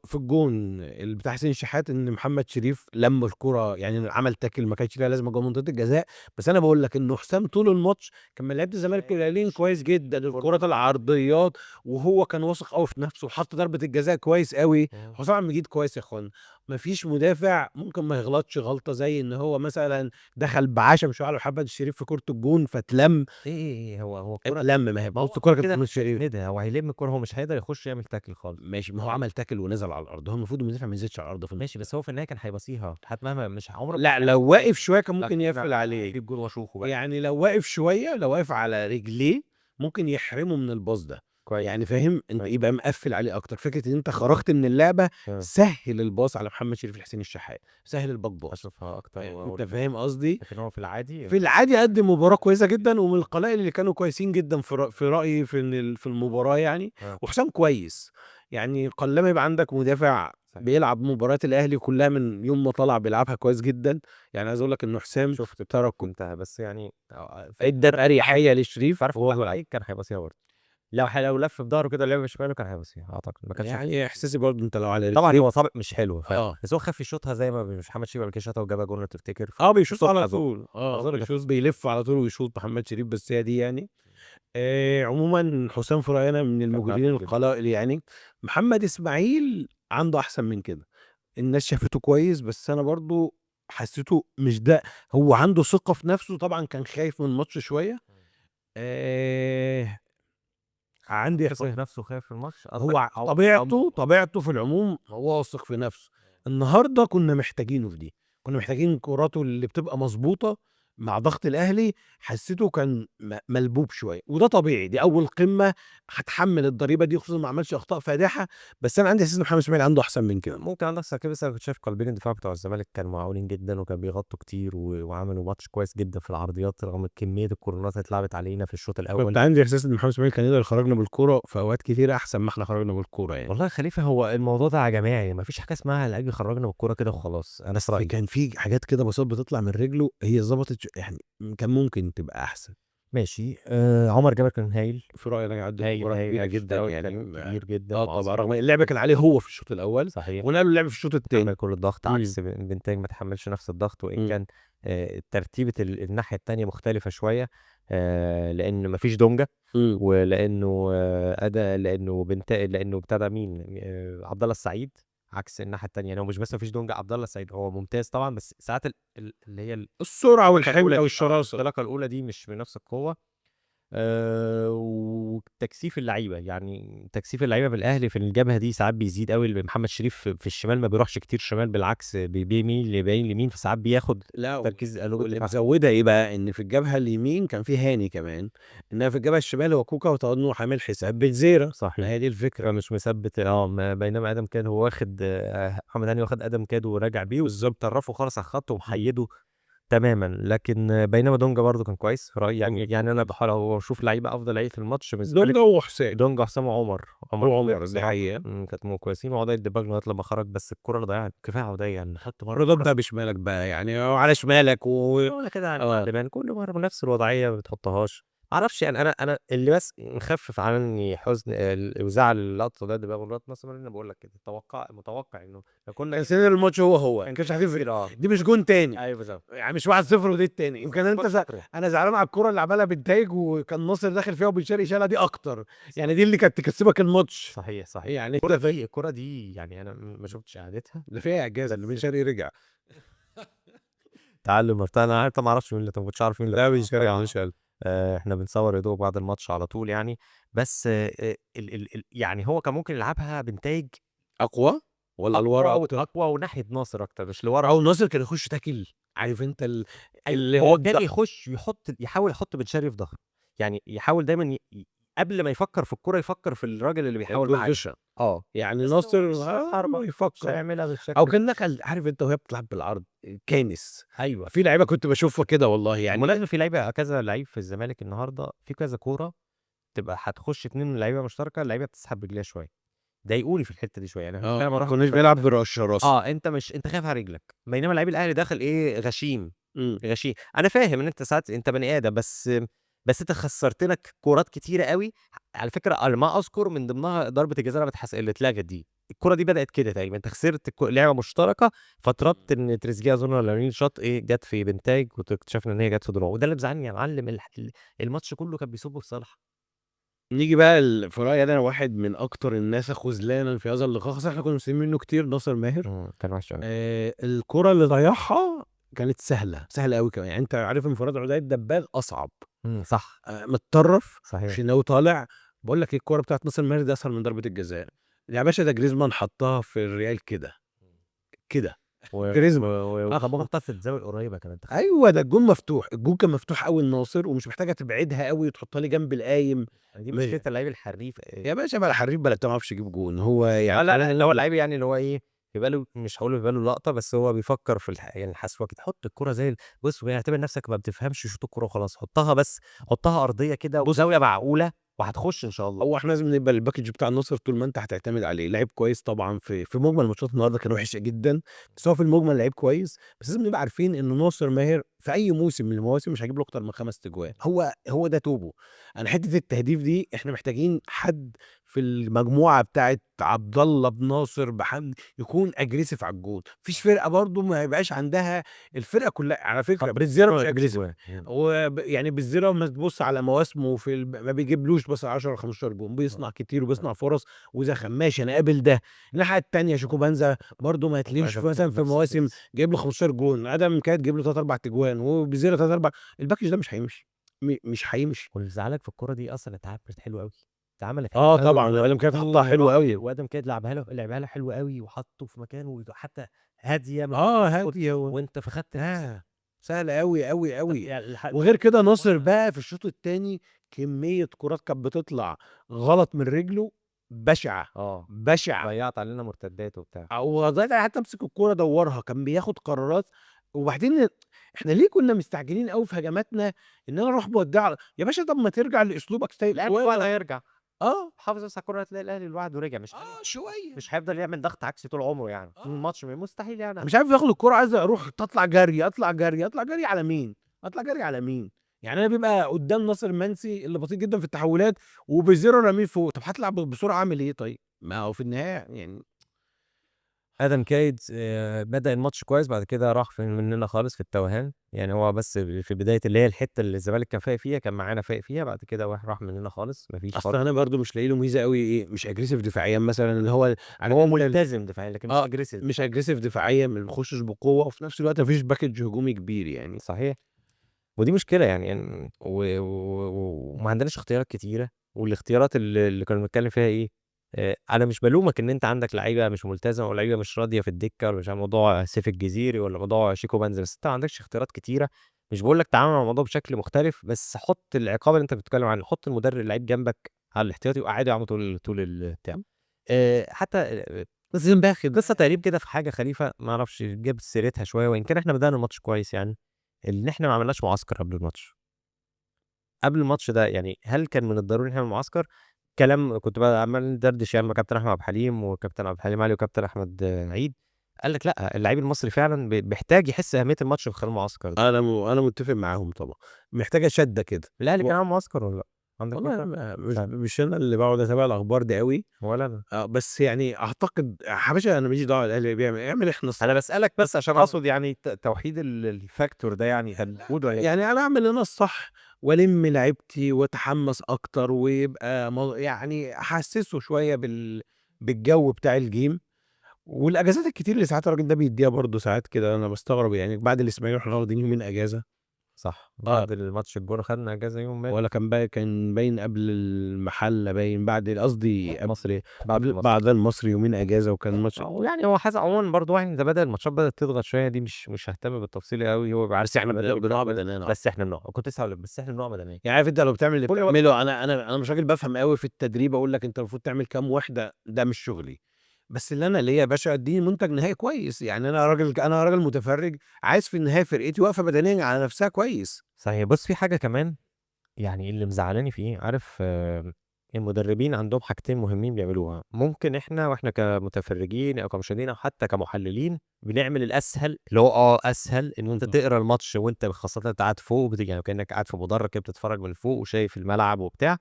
في الجون اللي بتاع حسين الشحات، ان محمد شريف لم الكورة يعني عمل tackle ما كانش ليها لازمه جوه منطقة الجزاء. بس انا بقول لك انه حسام طول الماتش كان من لعيبة الزمالك القليلين كويس جدا، الكرات العرضيات، وهو كان واثق قوي في نفسه وحط ضربه الجزاء كويس قوي. حسام عبد المجيد كويس يا اخوان، مفيش مدافع ممكن ما يغلطش غلطه زي ان هو مثلا دخل بعشم شوية على محمد الشريف في كورة الجون فتلم. ايه هو الكورة اتلم، ما هي بص الكورة كانت من الشريف ده هو هيلم الكورة، هو مش هيقدر يخش يعمل tackle خالص. ماشي، ما هو عمل tackle ونزل على الارض، هو المفروض المدافع ما ينزلش على الارض في ماشي، بس هو في النهاية كان هيبصيها حتى مهما مش عمره. لا لو واقف شوية كان ممكن يقفل عليه يجيب جول واشوفه بقى يعني، لو واقف شوية، لو واقف على رجليه ممكن يحرمه من الباص ده كويس يعني، فاهم انت؟ يبقى مقفل عليه اكتر. فكرة ان انت خرجت من اللعبة سهل الباص على محمد شريف الحسين الشحات، سهل ال back pass اشوفها اكتر، انت فاهم قصدي؟ لكن هو في العادي في العادي قدم مباراة كويسة جدا، ومن القلائل اللي كانوا كويسين جدا في رايي في المباراة يعني. وحسام كويس يعني، قلما يبقى عندك مدافع بيلعب مباريات الاهلي كلها من يوم ما طلع بيلعبها كويس جدا يعني. عايز اقول لك انه حسام شفت تركه بس يعني ادى اريحية لشريف، عارف هو لعيب كان هيبصيها برضه لو لف بظهره كده لعب بشماله كان هيبصيها اعتقد، ما كانش يعني احساسي برضه انت لو على طبعا هو طابق مش حلو بس هو خاف يشوطها زي ما محمد شريف قبل كده شاطها وجابها جون لو تفتكر. بيشوط على طول، بيشوط بيلف على طول ويشوط محمد شريف، بس هي دي يعني. عموما حسام في راينا من المجرمين القلائل يعني. محمد اسماعيل عنده احسن من كده، الناس شافته كويس، بس انا برضو حسيته مش ده. هو عنده ثقة في نفسه طبعا، كان خايف من الماتش شوية. عندي احساس نفسه خايف في الماتش، هو طبيعته في العموم هو واثق في نفسه. النهارده كنا محتاجينه في دي، كنا محتاجين كوراته اللي بتبقى مظبوطة مع ضغط الاهلي حسيته كان ملبوب شوية، وده طبيعي، دي اول قمة هتحمل الضريبة دي، خصوصا ما عملش اخطاء فادحة. بس انا عندي احساس ان محمد اسماعيل عنده احسن من كده. ممكن عندك كده، بس انا كنت شايف قلبين الدفاع بتوع الزمالك كانوا معقولين جدا، وكانوا بيغطوا كتير وعملوا ماتش كويس جدا في العرضيات رغم كمية الكورنات اللي اتلعبت علينا في الشوط الاول. كنت عندي احساس ان محمد اسماعيل كان يقدر يخرجنا بالكورة في اوقات كتيرة احسن ما احنا خرجنا بالكورة يعني. والله يا خليفة هو الموضوع ده يا جماعة ما فيش حاجة اسمها لعيب يخرجنا بالكورة كده وخلاص. انا في رايي كان في حاجات كده بسيطة بتطلع من رجله هي ظبطت، يعني كان ممكن تبقى احسن. ماشي. عمر جابر كان هايل في رايي، انا عدى هايل كورة هايل كبيرة جدا يعني، كبير جدا. طبعا رغم اللعب كان عليه هو في الشوط الاول، صحيح، ونقلوا اللعب في الشوط الثاني كل الضغط عكس بنتاج ما تحملش نفس الضغط، وان كان ترتيبه الناحية الثانية مختلفة شوية، لان مفيش دونجا، ولانه اداء، لانه بنتاج، لانه ابتدى مين، عبد الله السعيد عكس الناحية الثانية. يعني هو مش بس مفيش دونجا، عبد الله السعيد هو ممتاز طبعا، بس ساعات اللي هي السرعة والحمله والشراسه، الانطلاقة الاولى دي مش بنفس القوة. وتكثيف اللعيبة، يعني تكثيف اللعيبة بالاهلي في الجبهة دي ساعات بيزيد قوي. محمد شريف في الشمال ما بيروحش كتير شمال، بالعكس بيميل يبين اليمين، فساعات بياخد لا تركيز. واللي مزودها ايه بقى، ان في الجبهة اليمين كان في هاني كمان، انما في الجبهة الشمال هو كوكا وطنو حامل حساب بتزيرة. صحيح، هي دي الفكرة، مش مثبت. بينما ادم كاد هو واخد، محمد هاني واخد ادم كاد وراجع بيه بالظبط، طرفه خالص على الخط ومحيده تماما. لكن بينما دونجا برضو كان كويس في رايي، يعني انا بحاول اشوف لعيبة افضل لعيب في الماتش دونجا وحسام، دونجا وحسام وعمر، عمر دي حقيقة كانوا كويسين. وعدي الدباغ لغاية لما خرج، بس الكره اللي ضيعها كفاية عدي، يعني خدت مرة رضا بقى بشمالك بقى، يعني على شمالك ولا كده يعني كل مرة بنفس الوضعية ما بتحطهاش. معرفش يعني، انا اللي بس مخفف عني حزن وزعل اللقطة ده دماغ لغاية مثلا، انا بقول لك كده متوقع انه لو كنا كان سيناريو الماتش هو ما كانش هتفرق، دي مش جون تاني. ايوه بالظبط، يعني مش 1-0 ودي التاني. يمكن انت انا زعلان على الكورة اللي عملها بالتاج وكان ناصر داخل فيها وبن شرقي شالها، دي اكتر يعني، دي اللي كانت تكسبك الماتش. صحيح صحيح، يعني الكورة دي يعني انا ما شفتش اعادتها، ده فيها اعجاز ان بن شرقي رجع تعلم. انا عارف، ما اعرفش مين اللي، ما كنتش عارف مين اللي لا بن شرقي عمل. احنا بنصور يا دوب بعد الماتش على طول يعني، بس يعني هو كان ممكن يلعبها بنتاج اقوى ولا لورا اكتر، اقوى وناحية ناصر اكتر، مش لورا. او ناصر كان يخش tackle، عارف انت اللي هو كان يخش يحط، يحاول يحط بن شرقي في ظهره، يعني يحاول دايما قبل ما يفكر في الكورة يفكر في الراجل اللي بيحاول معاه. يعني ناصر يفكر يعملها بالشكل او كان دخل، عارف انت وهي بتلعب بالعرض كانس. ايوه في لعيبة كنت بشوفها كده والله يعني. مناسبة في لعيبة كذا لعيب في الزمالك النهارده في كذا كورة تبقى هتخش 2 لعيبة مشتركة، اللعيبة بتسحب رجليها شوية، ضايقوني في الحتة دي شوية يعني. ما كناش بنلعب بالرشاش. انت مش انت خايف على رجلك، بينما لعيب الاهلي داخل ايه غشيم غشيم. انا فاهم ان انت ساعات انت بني ادم، بس انت خسرت لك كورات كتيرة قوي على فكرة. على ما اذكر من ضمنها ضربه الجزاء اللي اتلغت دي، الكره دي بدات كده تقريبا، انت خسرت لعبه مشتركة، فطردت ان تريزيجيه اظن ولا مين شاط ايه جت في بنتاج، واكتشفنا ان هي جت في دراعه، وده اللي مزعلني يا معلم. الماتش كله كان بيصب في صالح. نيجي بقى في رايي انا واحد من اكتر الناس خذلانا في هذا اللقاء، خاصة احنا كنا مستنيين منه كتير، ناصر ماهر كان وحش قوي. الكره اللي ضيعها كانت سهلة سهلة قوي كمان، يعني انت عارف انفراد عدي الدباغ اصعب. صح، متطرف، صحيح، شناوي طالع. بقول لك ايه، الكورة بتاعت ناصر ماهر دي اسهل من ضربه الجزاء يا باشا. ده جريزمان حطها في الريال كده كده، جريزمان حطها في الزاوية القريبة كمان. ايوه ده الجون مفتوح، الجون كان مفتوح قوي لناصر، ومش محتاجه تبعدها قوي وتحطها لي جنب القايم. دي مشكلة اللعيب الحريف يا باشا، بقى الحريف بلا ما يعرفش يجيب جون هو يعني. لا اللي هو اللعيب يعني اللي هو ايه، بيبقى له، مش هقول بيبقى له لقطة، بس هو بيفكر في يعني الحسوه كده. حط الكورة زي بص، واعتبر نفسك ما بتفهمش شوط الكورة وخلاص، حطها بس، حطها ارضية كده وزاويه معقولة وهتخش ان شاء الله. هو احنا لازم نبقى ال package بتاع النصر طول ما انت هتعتمد عليه. لعيب كويس طبعا في مجمل ماتشات النهارده كان وحش جدا، بس هو في المجمل لعيب كويس. بس لازم نبقى عارفين ان ناصر ماهر في اي موسم من المواسم مش هيجيب له اكتر من 5 اجوان، هو ده توبه. انا حتة التهديف دي احنا محتاجين حد في المجموعة بتاعه عبد الله بناصر بحمد يكون aggressive على الجون. مفيش فرقه برضو ما يبقاش عندها الفرقة كلها على فكرة. بنزيرة مش aggressive، يعني بنزيرة ما تبص على مواسمه في ما بيجيبلوش بس 10 15 جون، بيصنع كتير وبيصنع فرص وزخم، ماشي انا قابل ده. الناحية الثانية شيكوبانزا برضو ما تليش مثلا في مواسم جايب له 15 جون، ادم كاد جايب له 3 4 اجوان، وبزيره 3 4. ال package ده مش هيمشي، مش هيمشي. واللي زعلك في الكورة دي اصلا اتعملت حلو قوي، اتعملت طبعا ادم كاد حطها حلو قوي، وادم كاد لعبها له حلو قوي، وحطه في مكانه حتى هادية هادية وانت فخدت سهلة أوي، أوي، أوي. يعني الح وغير كده ناصر بقى في الشوط التاني كمية كرات كانت بتطلع غلط من رجله بشعة، بشعة. ضيّعت علينا مرتدات وبتاع. أو ضيّعت حتى امسك الكورة دورها، كان بياخد قرارات. وبعدين إحنا ليه كنا مستعجلين أوي في هجماتنا إن أنا أروح بودّيها يا باشا طب ما ترجع لأسلوبك تاني الأهلي شوية. لوحده هيرجع. حافظ بس على الكورة هتلاقي الأهلي لوحده رجع، مش شوية. مش هيفضل يعمل ضغط عكسي طول عمره يعني. طول الماتش مستحيل يعني. مش عارف ياخد الكورة، عايز أروح تطلع جري، أطلع جري، أطلع جري على مين؟ أطلع جري على مين؟ يعني أنا بيبقى قدام ناصر منسي اللي بطيء جدا في التحولات وبيزيرو راميه فوق، طب هطلع بسرعة أعمل إيه طيب؟ ما هو في النهاية يعني آدم كايد بدأ الماتش كويس، بعد كده راح مننا خالص في التوهان. يعني هو بس في بداية اللي هي الحتة اللي الزمالك كان فايق فيها كان معانا فايق فيها، بعد كده راح مننا خالص، مفيش أصل خالص. أنا برضو مش لاقي له ميزة قوي، إيه، مش aggressive دفاعيا مثلا، اللي هو عارف هو أنت ملتزم دفاعيا لكن مش aggressive. مش aggressive دفاعيا، ما بيخشش بقوة، وفي نفس الوقت مفيش package هجومي كبير يعني. صحيح، ودي مشكلة يعني، وما عندناش اختيارات كتيرة، والاختيارات اللي كنا بنتكلم فيها إيه؟ أنا مش بلومك إن أنت عندك لعيبة مش ملتزمة ولا لعيبة مش راضية في الدكة، ولا مش عارف موضوع سيف الجزيري ولا موضوع شيكو بنزا، بس أنت ما عندكش اختيارات كتيرة. مش بقول لك تعامل مع الموضوع بشكل مختلف، بس حط العقاب اللي أنت بتتكلم عنه، حط المدرب اللعيب جنبك على الاحتياطي وقعده يا عم طول البتاع. حتى بس باخد قصة تقريب كده في حاجة خليفة ما أعرفش جاب سيرتها شوية، وإن كان إحنا بدأنا الماتش كويس يعني، إن إحنا ما عملناش معسكر قبل الماتش. قبل الماتش ده يعني هل كان من الضروري إن إحنا نعمل معسكر؟ كلام كنت بقى عمال ندردش يعني مع كابتن أحمد عبد الحليم وكابتن عبد الحليم علي وكابتن أحمد عيد، قال لك لا اللعيب المصري فعلاً بيحتاج يحس أهمية الماتش في خلال المعسكر ده. أنا متفق معاهم طبعاً، محتاجة شدة كده. الأهلي كان عامل معسكر ولا لا؟ عندك والله فكرة؟ مش أنا اللي بقعد أتابع الأخبار دي قوي. ولا أنا. بس يعني أعتقد يا باشا أنا ماليش دعوة الأهلي بيعمل إيه، اعمل إحنا الصح. أنا بسألك بس عشان أقصد يعني توحيد الفاكتور ده يعني كان موجود ولا إيه؟ يعني أنا أعمل أنا الصح وألم لعيبتي وأتحمس أكتر، ويبقى يعني أحسسه شوية بالجو بتاع الجيم. والأجازات الكتير اللي ساعات الراجل ده بيديها برضه ساعات كده أنا بستغرب، يعني بعد الإسماعيلي إحنا واخدين يومين أجازة. صح. بعد الماتش الجونة خدنا أجازة يوم ما ولا كان كان باين قبل المحلة، باين بعد قصدي قبل المصري، بعد المصري. بعد المصري يومين أجازة، وكان ماتش يعني هو حاسس عموماً برضه يعني ده بدأ الماتشات بدأت تضغط شوية، دي مش ههتم بالتفصيل قوي، هو بيبقى عارف بس إحنا بنقعد بدنيا. بس إحنا بنقعد. كنت لسه هقول لك، بس إحنا بنقعد بدنيا. يعني عارف أنت لو بتعمل اللي كل وقت. بتعمله، أنا مش راجل بفهم قوي في التدريب، أقول لك أنت المفروض تعمل كام وحدة، ده مش شغلي. بس اللي أنا ليا يا باشا اديني منتج نهائي كويس، يعني أنا راجل متفرج عايز في النهاية فرقتي واقفة بدنيا على نفسها كويس. صحيح. بص في حاجة كمان يعني اللي مزعلاني فيه، المدربين عندهم حاجتين مهمين بيعملوها، ممكن إحنا وإحنا كمتفرجين أو كمشاهدين أو حتى كمحللين بنعمل الأسهل، اللي هو أسهل إن أنت تقرأ الماتش وأنت خاصة أنت قاعد فوق، يعني كأنك قاعد في مدرج كده بتتفرج من فوق وشايف الملعب وبتاع،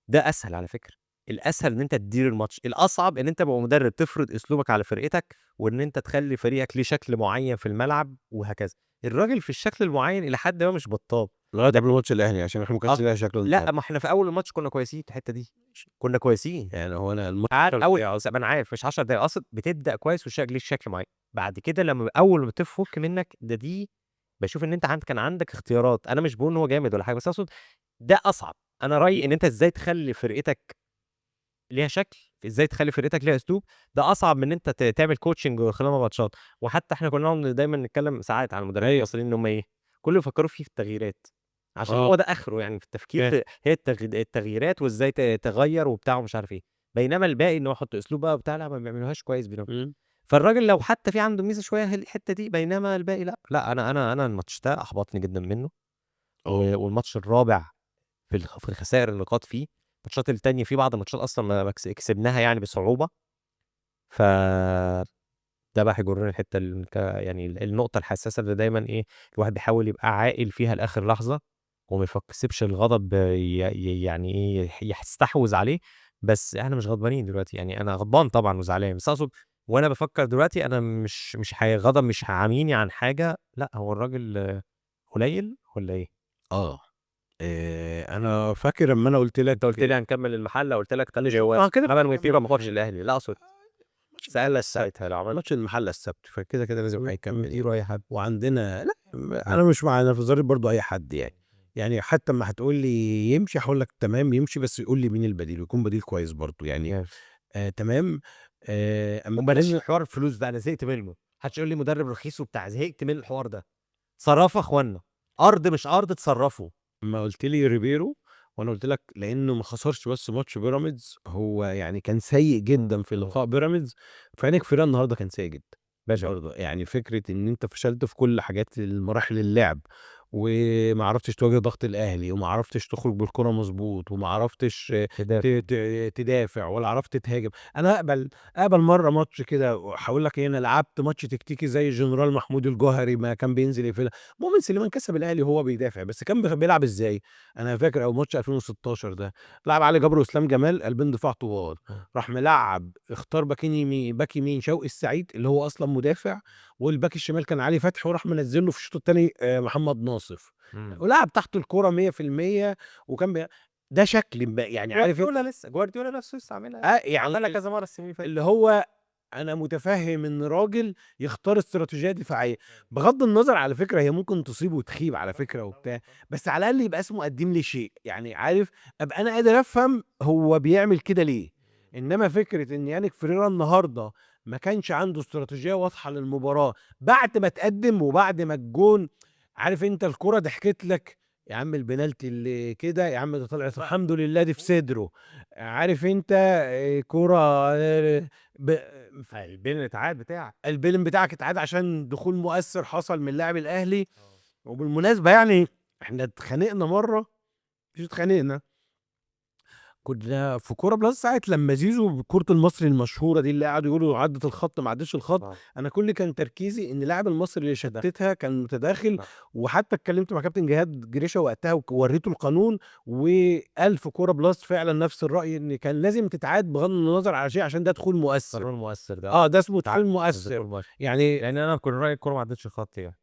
ده أسهل على فكرة. الأسهل إن أنت تدير الماتش، الأصعب إن أنت تبقى مدرب تفرض أسلوبك على فرقتك وإن أنت تخلي فريقك ليه شكل معين في الملعب وهكذا. الراجل في الشكل المعين إلى حد ما مش بطال. لغاية قبل ماتش الأهلي عشان إحنا ما كانش لنا شكل لا، النهارده. ما إحنا في أول الماتش كنا كويسين في الحتة دي، كنا كويسين. يعني هو أنا الماتش عارف، كان أول إيه ما أنا عارف مش 10 دقايق، أقصد بتبدأ كويس وشكل ليه شكل معين، بعد كده لما أول ما تفك منك ده، دي بشوف إن أنت كان عندك اختيارات. أنا مش بقول إن هو جامد ولا حاجة، بس أقصد ده أصعب. أنا رأيي إن أنت إزاي تخلي فرقتك ليها شكل، إزاي تخلي فرقتك ليها أسلوب، ده أصعب من إن أنت تعمل كوتشنج خلال ماتشات. وحتى إحنا كنا بنقعد دايماً نتكلم ساعات على المدربين المصريين إن هم إيه، كل اللي بيفكروا فيه في التغييرات، عشان هو ده آخره يعني في التفكير، هي التغييرات وإزاي تغير وبتاع ومش عارف إيه، بينما الباقي إن هو يحط أسلوب بقى وبتاع، لا ما بيعملوهاش كويس بينهم. فالراجل لو حتى في عنده ميزة شوية هي الحتة دي، بينما الباقي لا. لا، أنا الماتش ده أحبطني جداً منه. والماتش الرابع في الخسائر النقاط فيه، الماتشات التانية في بعض الماتشات أصلاً ما كسبناها يعني بصعوبة. ف ده بقى هيجرنا الحتة يعني النقطة الحساسة اللي دايماً إيه الواحد بيحاول يبقى عاقل فيها لآخر لحظة وما يسيبش الغضب يعني إيه يستحوذ عليه. بس إحنا مش غضبانين دلوقتي، يعني أنا غضبان طبعاً وزعلان، بس أقصد وأنا بفكر دلوقتي أنا مش غضب مش هيعاميني عن حاجة. لا هو الراجل قليل ولا إيه؟ أنا فاكر لما أنا قلت لك أنت قلت لي هنكمل المحلة، قلت لك تاني جواب. كده عمل ويبيرا ما خدش الأهلي. لا، أقصد سأل ساعتها لو عمل ماتش المحلة السبت، فكده كده لازم هيكمل. يديروا أي حد. وعندنا لا، أنا مش مع، أنا في ظريف برضو أي حد يعني. يعني حتى اما هتقول لي يمشي هقول لك تمام يمشي، بس يقول لي مين البديل، ويكون بديل كويس برضو يعني. تمام. أما وبلاش حوار الفلوس ده، أنا زهقت منه. محدش يقول لي مدرب رخيص وبتاع، زهقت من الحوار ده. اتصرفوا يا اخوانا، ارض مش ارض اتصرفوا. ما قلت لي ريبيرو وانا قلت لك لانه ما خسرش بس ماتش بيراميدز، هو يعني كان سيء جدا في لقاء بيراميدز. فيانيك فيريرا النهارده كان سيء جدا باشا. برضه. يعني فكرة ان انت فشلت في كل حاجات المراحل اللعب، وما عرفتش تواجه ضغط الاهلي، وما عرفتش تخرج بالكرة مظبوط، وما عرفتش تدافع. تدافع، ولا عرفت تهاجم. انا اقبل مرة ماتش كده، هقول لك ايه، انا لعبت ماتش تكتيكي زي الجنرال محمود الجوهري ما كان بينزل يقفلها. مؤمن سليمان كسب الاهلي وهو بيدافع، بس كان بيلعب ازاي؟ انا فاكر او ماتش 2016 ده لعب علي جبر واسلام جمال قلبين دفاع طوال، راح ملعب اختار باكين يمين، باك يمين شوقي السعيد اللي هو اصلا مدافع، والباك الشمال كان علي فتحي، وراح منزل له في الشوط الثاني محمد ناصف، ولعب تحت الكورة 100%، وكان ده شكل يعني عارف إيه؟ جوارديولا لسه، جوارديولا نفسه لسه عاملها. يعني عملها كذا مرة السنين اللي فاتت. اللي هو انا متفهم ان راجل يختار استراتيجية دفاعية، بغض النظر على فكرة هي ممكن تصيب وتخيب على فكرة وبتاع، بس على الاقل يبقى اسمه قدم لي شيء، يعني عارف ابقى انا قادر افهم هو بيعمل كده ليه. انما فكرة ان يانيك فريرا النهارده ما كانش عنده استراتيجية واضحة للمباراة بعد ما تقدم وبعد ما الجون، عارف انت الكره ضحكت لك يا عم، البنالتي اللي كده يا عم ده طلعت الحمد لله دي في صدره، عارف انت، كرة، البين اتعاد بتاعك، البيلن بتاعك اتعاد عشان دخول مؤثر حصل من لاعب الاهلي. وبالمناسبة يعني احنا اتخانقنا مرة، مش اتخانقنا، كنا في كورة بلس ساعة لما زيزو كورة المصري المشهورة دي اللي قعدوا يقولوا عدت الخط ما عدتش الخط. انا كل كان تركيزي ان لاعب المصري اللي شتتها كان متداخل، وحتى اتكلمت مع كابتن جهاد جريشه وقتها ووريته القانون، وقال في كورة بلس فعلا نفس الراي ان كان لازم تتعاد بغض النظر على شيء عشان ده دخول مؤثر. دخول مؤثر ده. ده اسمه دخول مؤثر. دخول مؤثر. يعني لان انا كنت رايي الكورة ما عدتش الخط يعني.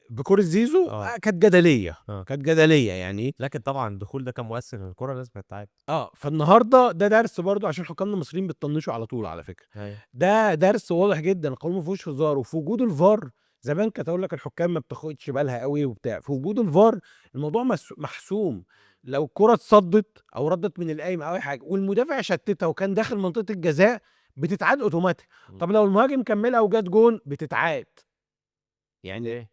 بكرة زيزو، كانت جدلية. كانت جدلية يعني. لكن طبعا الدخول ده كان مؤثر، الكرة لازم تتعاد. فالنهارده ده درس برضو عشان حكامنا المصريين بتطنشوا على طول على فكرة. ده درس واضح جدا، القانون ما فيهوش هزار. وفي وجود الفار زمان كانت اقول لك الحكام ما بتاخدش بالها قوي وبتاع، في وجود الفار الموضوع محسوم. لو الكرة اتصدت او ردت من القايم او اي حاجة والمدافع شتتها وكان داخل منطقة الجزاء بتتعاد اوتوماتيك. طب لو المهاجم كملها وجات جون بتتعاد. يعني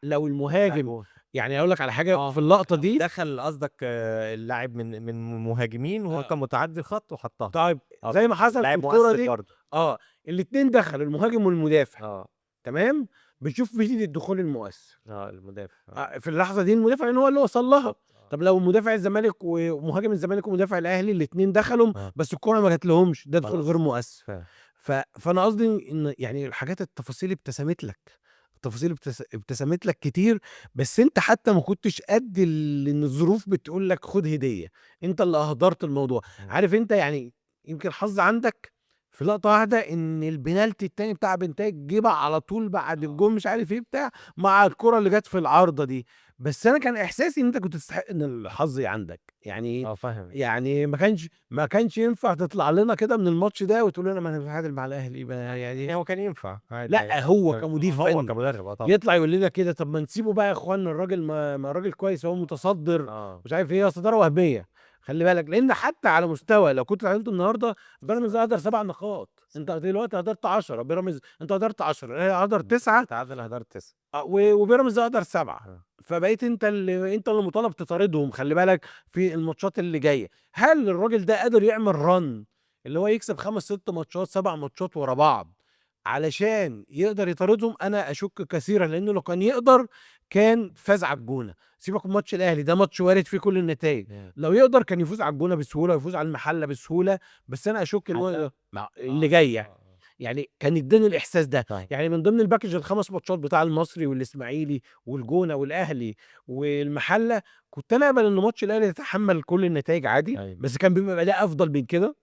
لو المهاجم يعني اقول لك على حاجة في اللقطة دي دخل قصدك، اللاعب من مهاجمين وهو كان متعدي الخط وحطها. زي ما حصل في لاعب الكورة مؤثر دي. برضه. الاثنين دخلوا، المهاجم والمدافع. تمام؟ بنشوف فيديو الدخول المؤثر. المدافع. في اللحظة دي المدافع ان هو اللي وصل لها. طب لو مدافع الزمالك ومهاجم الزمالك ومدافع الاهلي الاثنين دخلوا، بس الكورة ما جات لهمش، ده دخول غير مؤثر. فانا قصدي ان يعني الحاجات التفاصيل ابتسمت لك. التفاصيل ابتسمت لك كتير، بس انت حتى ما كنتش قد ان الظروف بتقول لك خد هديه، انت اللي اهدرت الموضوع. عارف انت يعني يمكن الحظ عندك في لقطة واحدة ان البنالتي التاني بتاع بنتايج جه بقى على طول بعد الجون مش عارف ايه بتاع مع الكره اللي جت في العارضة دي، بس انا كان احساسي ان انت كنت تستحق ان الحظ عندك. فاهم. يعني ما كانش ينفع تطلع لنا كده من الماتش ده وتقول لنا ما انا متعادل مع الاهلي بقى يعني. هو كان ينفع عادي. لا، هو كمدير هو فني كمدرب، طبعاً. يطلع يقول لنا كده طب ما نسيبه بقى يا اخوانا، الراجل ما الراجل كويس، هو متصدر، مش عارف ايه، صدارة وهمية. خلي بالك، لان حتى على مستوى لو كنت تعادلت النهارده بيراميدز هدر 7 نقاط، انت دلوقتي هدرت 10، بيراميدز انت هدرت 10، الاهلي هدر 9، تعادل هدرت 9. وبيراميدز هدر 7. فبقيت انت اللي مطالب تطاردهم. خلي بالك في الماتشات اللي جاية، هل الراجل ده قادر يعمل رن اللي هو يكسب 5 6 ماتشات 7 ماتشات ورا بعض علشان يقدر يطاردهم؟ انا اشك كثيرا، لانه لو كان يقدر كان فاز على الجونه. سيبك من ماتش الاهلي ده ماتش وارد فيه كل النتائج، لو يقدر كان يفوز على الجونه بسهولة ويفوز على المحلة بسهولة، بس انا اشك ان هو حتى مع اللي جاي يعني. يعني كان اداني الاحساس ده. يعني من ضمن الباكج الخمس ماتشات بتاع المصري والاسماعيلي والجونه والاهلي والمحله، كنت انا اقبل ان ماتش الاهلي يتحمل كل النتائج عادي، بس كان بيبقى اداء افضل من كده.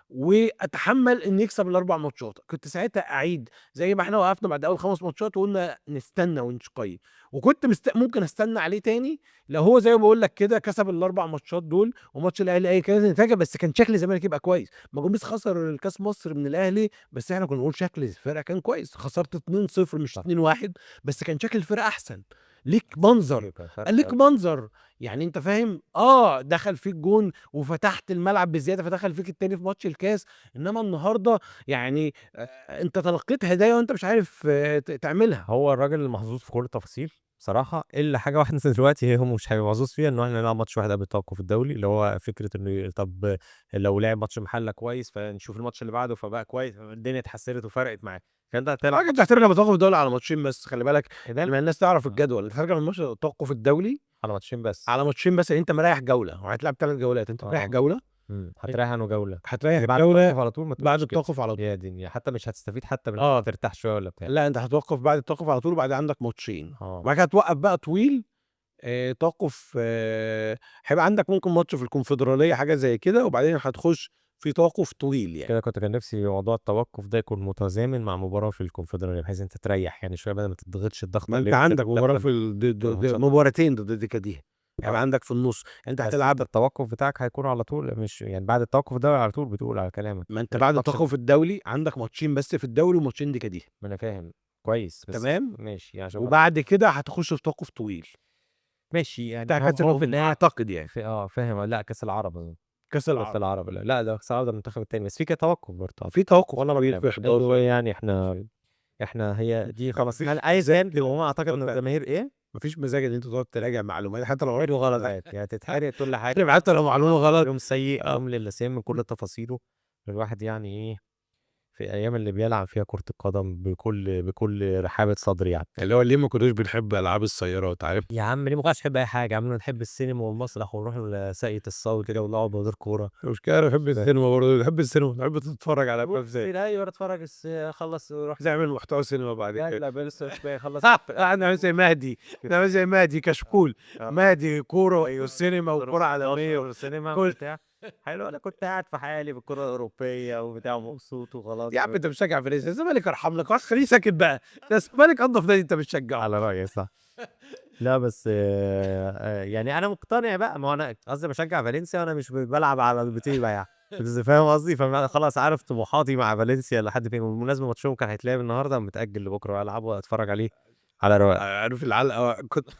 واتحمل ان يكسب الاربع ماتشات، كنت ساعتها اعيد زي ما احنا وقفنا بعد اول 5 ماتشات وقلنا نستنى ونقيم، وكنت ممكن استنى عليه تاني لو هو زي ما بقول لك كده كسب الاربع ماتشات دول وماتش الاهلي اي كانت النتيجة، بس كان شكل الزمالك يبقى كويس. ما جوميز خسر الكاس مصر من الاهلي، بس احنا كنا بنقول شكل الفرقة كان كويس، خسرت 2-0 مش 2-1، بس كان شكل الفرقة احسن. ليك منظر، قال ليك منظر، يعني انت فاهم؟ دخل فيك جون وفتحت الملعب بزيادة فدخل فيك التاني في ماتش الكاس، انما النهارده انت تلقيت هدايا وانت مش عارف تعملها. هو الراجل المحظوظ في كل التفاصيل. بصراحة، الا حاجة واحدة دلوقتي هي هم مش هيبقوا محظوظ فيها، ان احنا نلعب ماتش واحد قبل التوقف الدولي، اللي هو فكرة انه طب لو لعب ماتش محله كويس فنشوف الماتش اللي بعده فبقى كويس، الدنيا اتحسنت وفرقت معاه، فانت هتلعب انت هترجع بالتوقف الدولي على ماتشين بس، خلي بالك إيه لما الناس تعرف الجدول، انت هترجع من ماتش التوقف الدولي على ماتشين بس، على ماتشين بس، انت مريح جولة وهتلعب 3 جولات، انت مريح جولة، هتريح عنه جولة، هتريح بعد جولة التوقف على طول، ما بعد التوقف على طول يا دنيا، حتى مش هتستفيد حتى من ترتاح شوية ولا بتاع، لا انت هتوقف بعد التوقف على طول، وبعد عندك ماتشين، وبعد كده هتوقف بقى طويل، توقف، هيبقى عندك ممكن ماتش في الكونفدراليه حاجة زي كده، وبعدين هتخش في توقف طويل يعني. كده كنت كان نفسي موضوع التوقف ده يكون متزامن مع مباراة في الكونفدراليه، بحيث انت تريح يعني شوية بدل ما تضغطش الضغط. ما انت عندك مباراة في مباراتين ضد ديكاديها، هيبقى عندك في النص، انت هتلعب التوقف بتاعك هيكون على طول، مش يعني بعد التوقف ده على طول بتقول على كلامك. ما انت بعد التوقف الدولي عندك ماتشين بس في الدوري وماتشين ديكاديها. ما انا فاهم كويس بس تمام ماشي يعني، وبعد كده هتخش في توقف طويل ماشي يعني بتاع كاس العالم اعتقد يعني فاهم. لا كاس العرب اظن، كاس العرب، لا ده كاس العرب ده المنتخب الثاني، بس في كده توقف برضه، في توقف والله طويل في 11 يعني. احنا هي دي خلاص عايز هو اعتقد ان الجماهير ايه، مفيش مزاج ان انت تقعد تراجع معلومات حتى لو غلط يعني تتحرق كل حاجة، حتى لو معلومة غلط. يوم سيء، يوم للسيم من كل تفاصيله، الواحد يعني ايه في الايام اللي بيلعب فيها كره القدم بكل رحابه صدر يعني. اللي هو ليه ما كناش بنحب العاب السيارات، عارف يا عم؟ ليه ما كناش بنحب اي حاجة يا عم؟ نحب السينما والمسرح ونروح لساقية الصاوي كده ونقعد من غير كورة. مش كده، انا بحب السينما برضه، بحب السينما، بحب تتفرج على افلام زي ايوه اتفرج خلص وروح نعمل محتوى سينما بعد كده. لا لسه خلص انا زي مهدي، انا زي مهدي كشكول، مهدي كورة والسينما وكوره عالمية والسينما وبتاع حلو. انا كنت قاعد في حالي بالكرة الاوروبية وبتاع مبسوط وخلاص. يا عم انت بتشجع فالنسيا، الزمالك ارحم لك، خلاص خليه ساكت بقى، ده الزمالك انضف نادي انت بتشجعه على رايي صح. لا بس يعني انا مقتنع بقى، ما هو انا قصدي بشجع فالنسيا وانا مش بلعب على البطيله يعني، بس فاهم قصدي؟ فانا خلاص عارف طموحاتي مع فالنسيا لحد فين. وبالمناسبة ماتشهم كان هيتلعب النهارده، متاجل لبكرة، العبه واتفرج عليه على رواق. عارف العلقة كنت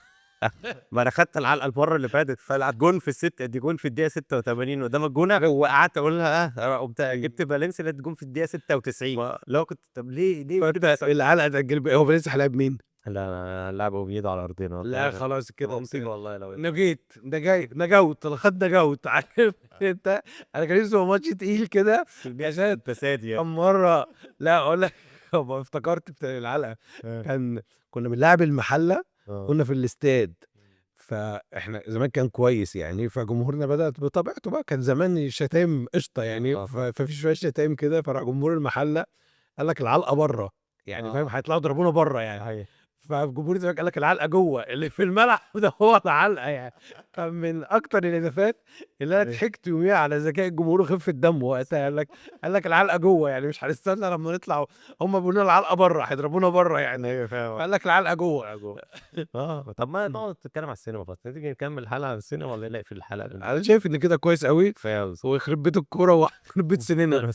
ما انا خدت العلقة المرة اللي فاتت، فالعب جون في الست دي، جون في الدقيقة 86 قدام الجونه، وقعدت اقول لها قمت جبت فالنسيا لقيت جون في الدقيقة 96. لو كنت طب ليه العلقة تاجل؟ هو فالنسيا هيلاعب مين؟ لا لعبوا بيض على ارضنا. لا خلاص كده مصيبة والله. لو نجيت ده نجوت، خد نجوت. عارف انت انا كان نفسي ماتش تقيل كده عشان فساد يعني. كم مرة. لا اقول لك افتكرت بتاع العلقة، كان كنا بنلعب المحلة، كنا في الاستاد، فاحنا زمان كان كويس يعني، فجمهورنا بدات بطبيعته بقى، كان زمان شتايم قشطه يعني، ففي شوية شتايم كده، فراح جمهور المحلة قال لك العلقة بره يعني، فاهم، هيطلعوا يضربونا بره يعني. فجمهور الزمالك قال لك العلقة جوه اللي في الملعب ده هو العلقة يعني. فمن اكتر الاضافات اللي انا ضحكت يوميها على ذكاء الجمهور وخفه دمه وقتها، قال لك العلقة جوه يعني، مش هنستنى لما نطلع، هم بيقولوا لنا العلقة بره، هيضربونا بره يعني، فقال لك العلقة جوه. طب ما نقعد نتكلم على السينما بس، تيجي نكمل الحلقة عن السينما ولا نقفل الحلقة؟ انا شايف ان كده كويس قوي، ويخرب بيت الكورة ويخرب بيت سننا.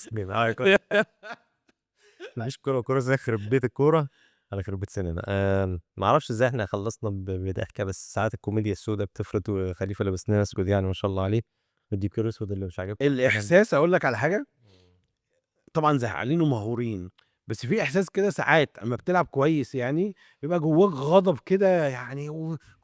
معيش كورة، كورة زي خرب بيت الكورة على خرب بيت سننا. ما اعرفش ازاي احنا خلصنا بضحكه، بس ساعات الكوميديا السوداء بتفرض، وخليفة لابس لنا اسود يعني ما شاء الله عليه، الديكور الاسود اللي مش عاجبك الاحساس. اقول لك على حاجة، طبعا زعلانين ومقهورين، بس في احساس كده ساعات اما بتلعب كويس يعني بيبقى جواك غضب كده يعني،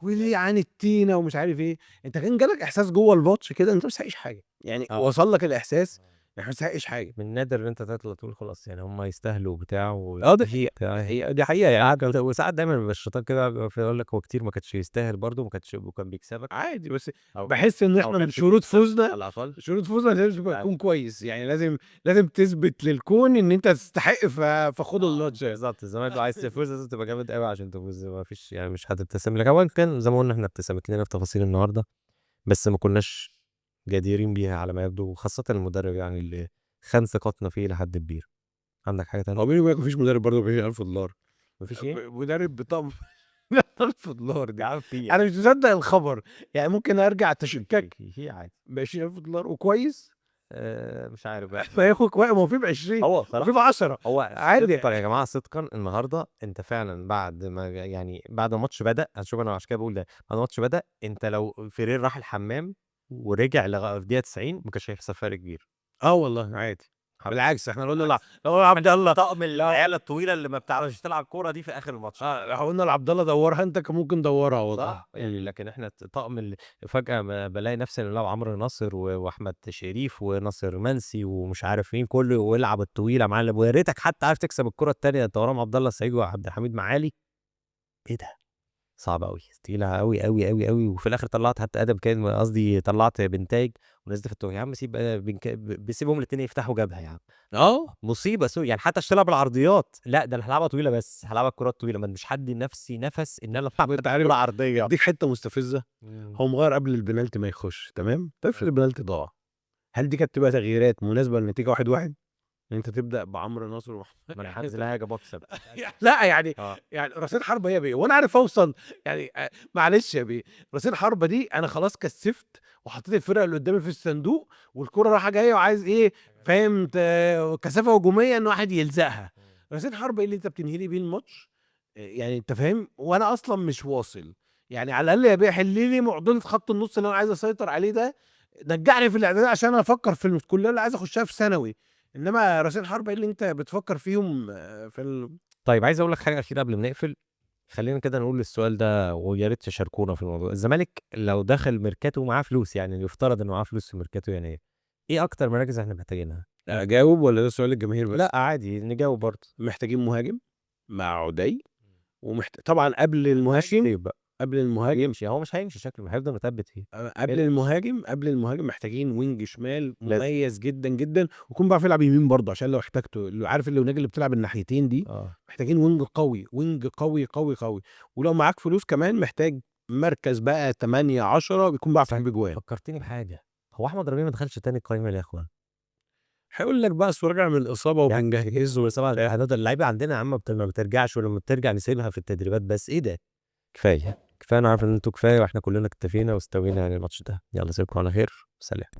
وليه عن التينه ومش عارف ايه. انت كان جالك احساس جوه الماتش كده انت مش مستحقش حاجة يعني، وصل لك الاحساس احنا ما نستحقش حاجة. من نادر ان انت تطلع تقول خلاص يعني هم يستاهلوا وبتاع ده حقيقة، دي حقيقة يعني. وساعات دايما بيبقى الشيطان كده يقول لك هو كتير ما كانش يستاهل برضه، ما كانش وكان بيكسبك عادي. بس بحس ان احنا من شروط فوزنا، شروط فوزنا لازم تكون كويس يعني، لازم تثبت للكون ان انت تستحق، فخد الماتش. بالظبط، الزمالك لو عايز تفوز لازم تبقى جامد قوي عشان تفوز، ما فيش يعني مش هتبتسم لك. اولا كان زي ما قلنا احنا ابتسمت لنا في تفاصيل النهارده، بس ما كناش جديرين بيها على ما يبدو، وخاصة المدرب يعني اللي خان ثقتنا فيه لحد كبير. عندك حاجة تانية؟ هو بيني وبينك مفيش مدرب برضه ب $20,000. مفيش ايه؟ مدرب بطقم $10,000 دي انا مش مصدق الخبر يعني، ممكن ارجع اتشكك في عادي ب $20,000 وكويس. مش عارف بقى فياخد كويس، ما هو في ب 20 هو وفي ب 10 هو عادي يا جماعة. صدقا النهارده انت فعلا بعد ما يعني بعد الماتش بدا، هنشوف انا عشان كده بقول ده، بعد الماتش بدا انت لو فيرير راح الحمام ورجع في دقيقة 90 ما كانش هيحصل فرق كبير. والله عادي. بالعكس احنا قلنا لو عبد الله طقم العيال الطويلة اللي ما بتعرفش تلعب كورة دي في اخر الماتش. قلنا لعبد الله دورها، انت كان ممكن دورها والله. صح يعني، لكن احنا طقم فجاة ما بلاقي نفسي اللي لعب عمرو ناصر واحمد شريف وناصر منسي ومش عارف مين كله، والعب الطويلة يا معلم، ويا ريتك حتى عارف تكسب الكره الثانية. انت وراهم عبد الله السعيد وعبد الحميد معالي. ايه ده؟ صعب قوي، تقيلة قوي قوي قوي قوي. وفي الاخر طلعت حتى ادم كان قصدي طلعت بنتايج ونزلت في التوه. يا عم سيب بسيبهم الاثنين يفتحوا جبهة يا عم. مصيبة سوء يعني. حتى اشتغل بالعرضيات، لا ده انا هلعبها طويلة بس، هلعبها الكره الطويلة. ما مش حد نفسي نفس ان انا العب انت عارف كره عرضية. دي حتة مستفزة. هو مغير قبل البنالتي ما يخش، تمام؟ طيب افرض البنالتي ضاع، هل دي كانت تبقى تغييرات مناسبة للنتيجة 1-1؟ ان انت تبدا بعمرو ناصر ومحمد ما انا هنزل هاجي بكسب. لا يعني يعني راسين حربه يا بيه، وانا عارف اوصل يعني. معلش يا بيه، راسين حربه دي انا خلاص كثفت وحطيت الفرقة اللي قدامي في الصندوق، والكره رايحة جاية وعايز ايه، فاهم؟ كثافة هجومية ان واحد يلزقها. راسين حربه ايه اللي انت بتنهي لي بيه الماتش؟ يعني انت فاهم؟ وانا اصلا مش واصل يعني. على الاقل يا بيه حل لي معضلة خط النص اللي انا عايز اسيطر عليه ده، نجعني في الاعداد عشان انا افكر في الكلية اللي عايز اخشها في ثانوي. انما راسين حربه ايه اللي انت بتفكر فيهم في طيب عايز اقول لك حاجة اخيرة قبل ما نقفل. خلينا كده نقول السؤال ده، ويا ريت تشاركونا في الموضوع. الزمالك لو دخل ميركاتو معاه فلوس، يعني يفترض انه معاه فلوس في ميركاتو، يعني ايه اكتر مراكز احنا محتاجينها؟ اجاوب ولا ده سؤال الجماهير بس؟ لا عادي نجاوب برضه. محتاجين مهاجم مع عدي، طبعا قبل المهاجم، قبل المهاجم يمشي. هو مش هيمشي شكله، هيفضل متثبت فيه. قبل المهاجم، قبل المهاجم محتاجين wing شمال مميز جدا جدا، ويكون بيعرف يلعب يمين برضه عشان لو احتاجته، عارف اللي اللي بتلعب الناحيتين دي. محتاجين wing قوي، wing قوي قوي قوي. ولو معاك فلوس كمان محتاج مركز بقى 8 10 بيكون بيعرف يجيب اجوان. فكرتني بحاجة، هو احمد ربيع ما دخلش تاني القايمة ليه يا اخوان؟ هيقول لك بقى اصل راجع من الاصابة وبنجهزه. يعني اللعيبة عندنا يا عم ما بترجعش، ولما بترجع نسيبها في التدريبات بس. ايه ده؟ كفاية كفاية، انا عارف ان انتوا كفاية، واحنا كلنا اكتفينا واستوينا يعني الماتش ده. يلا سيبكم على خير، سلام.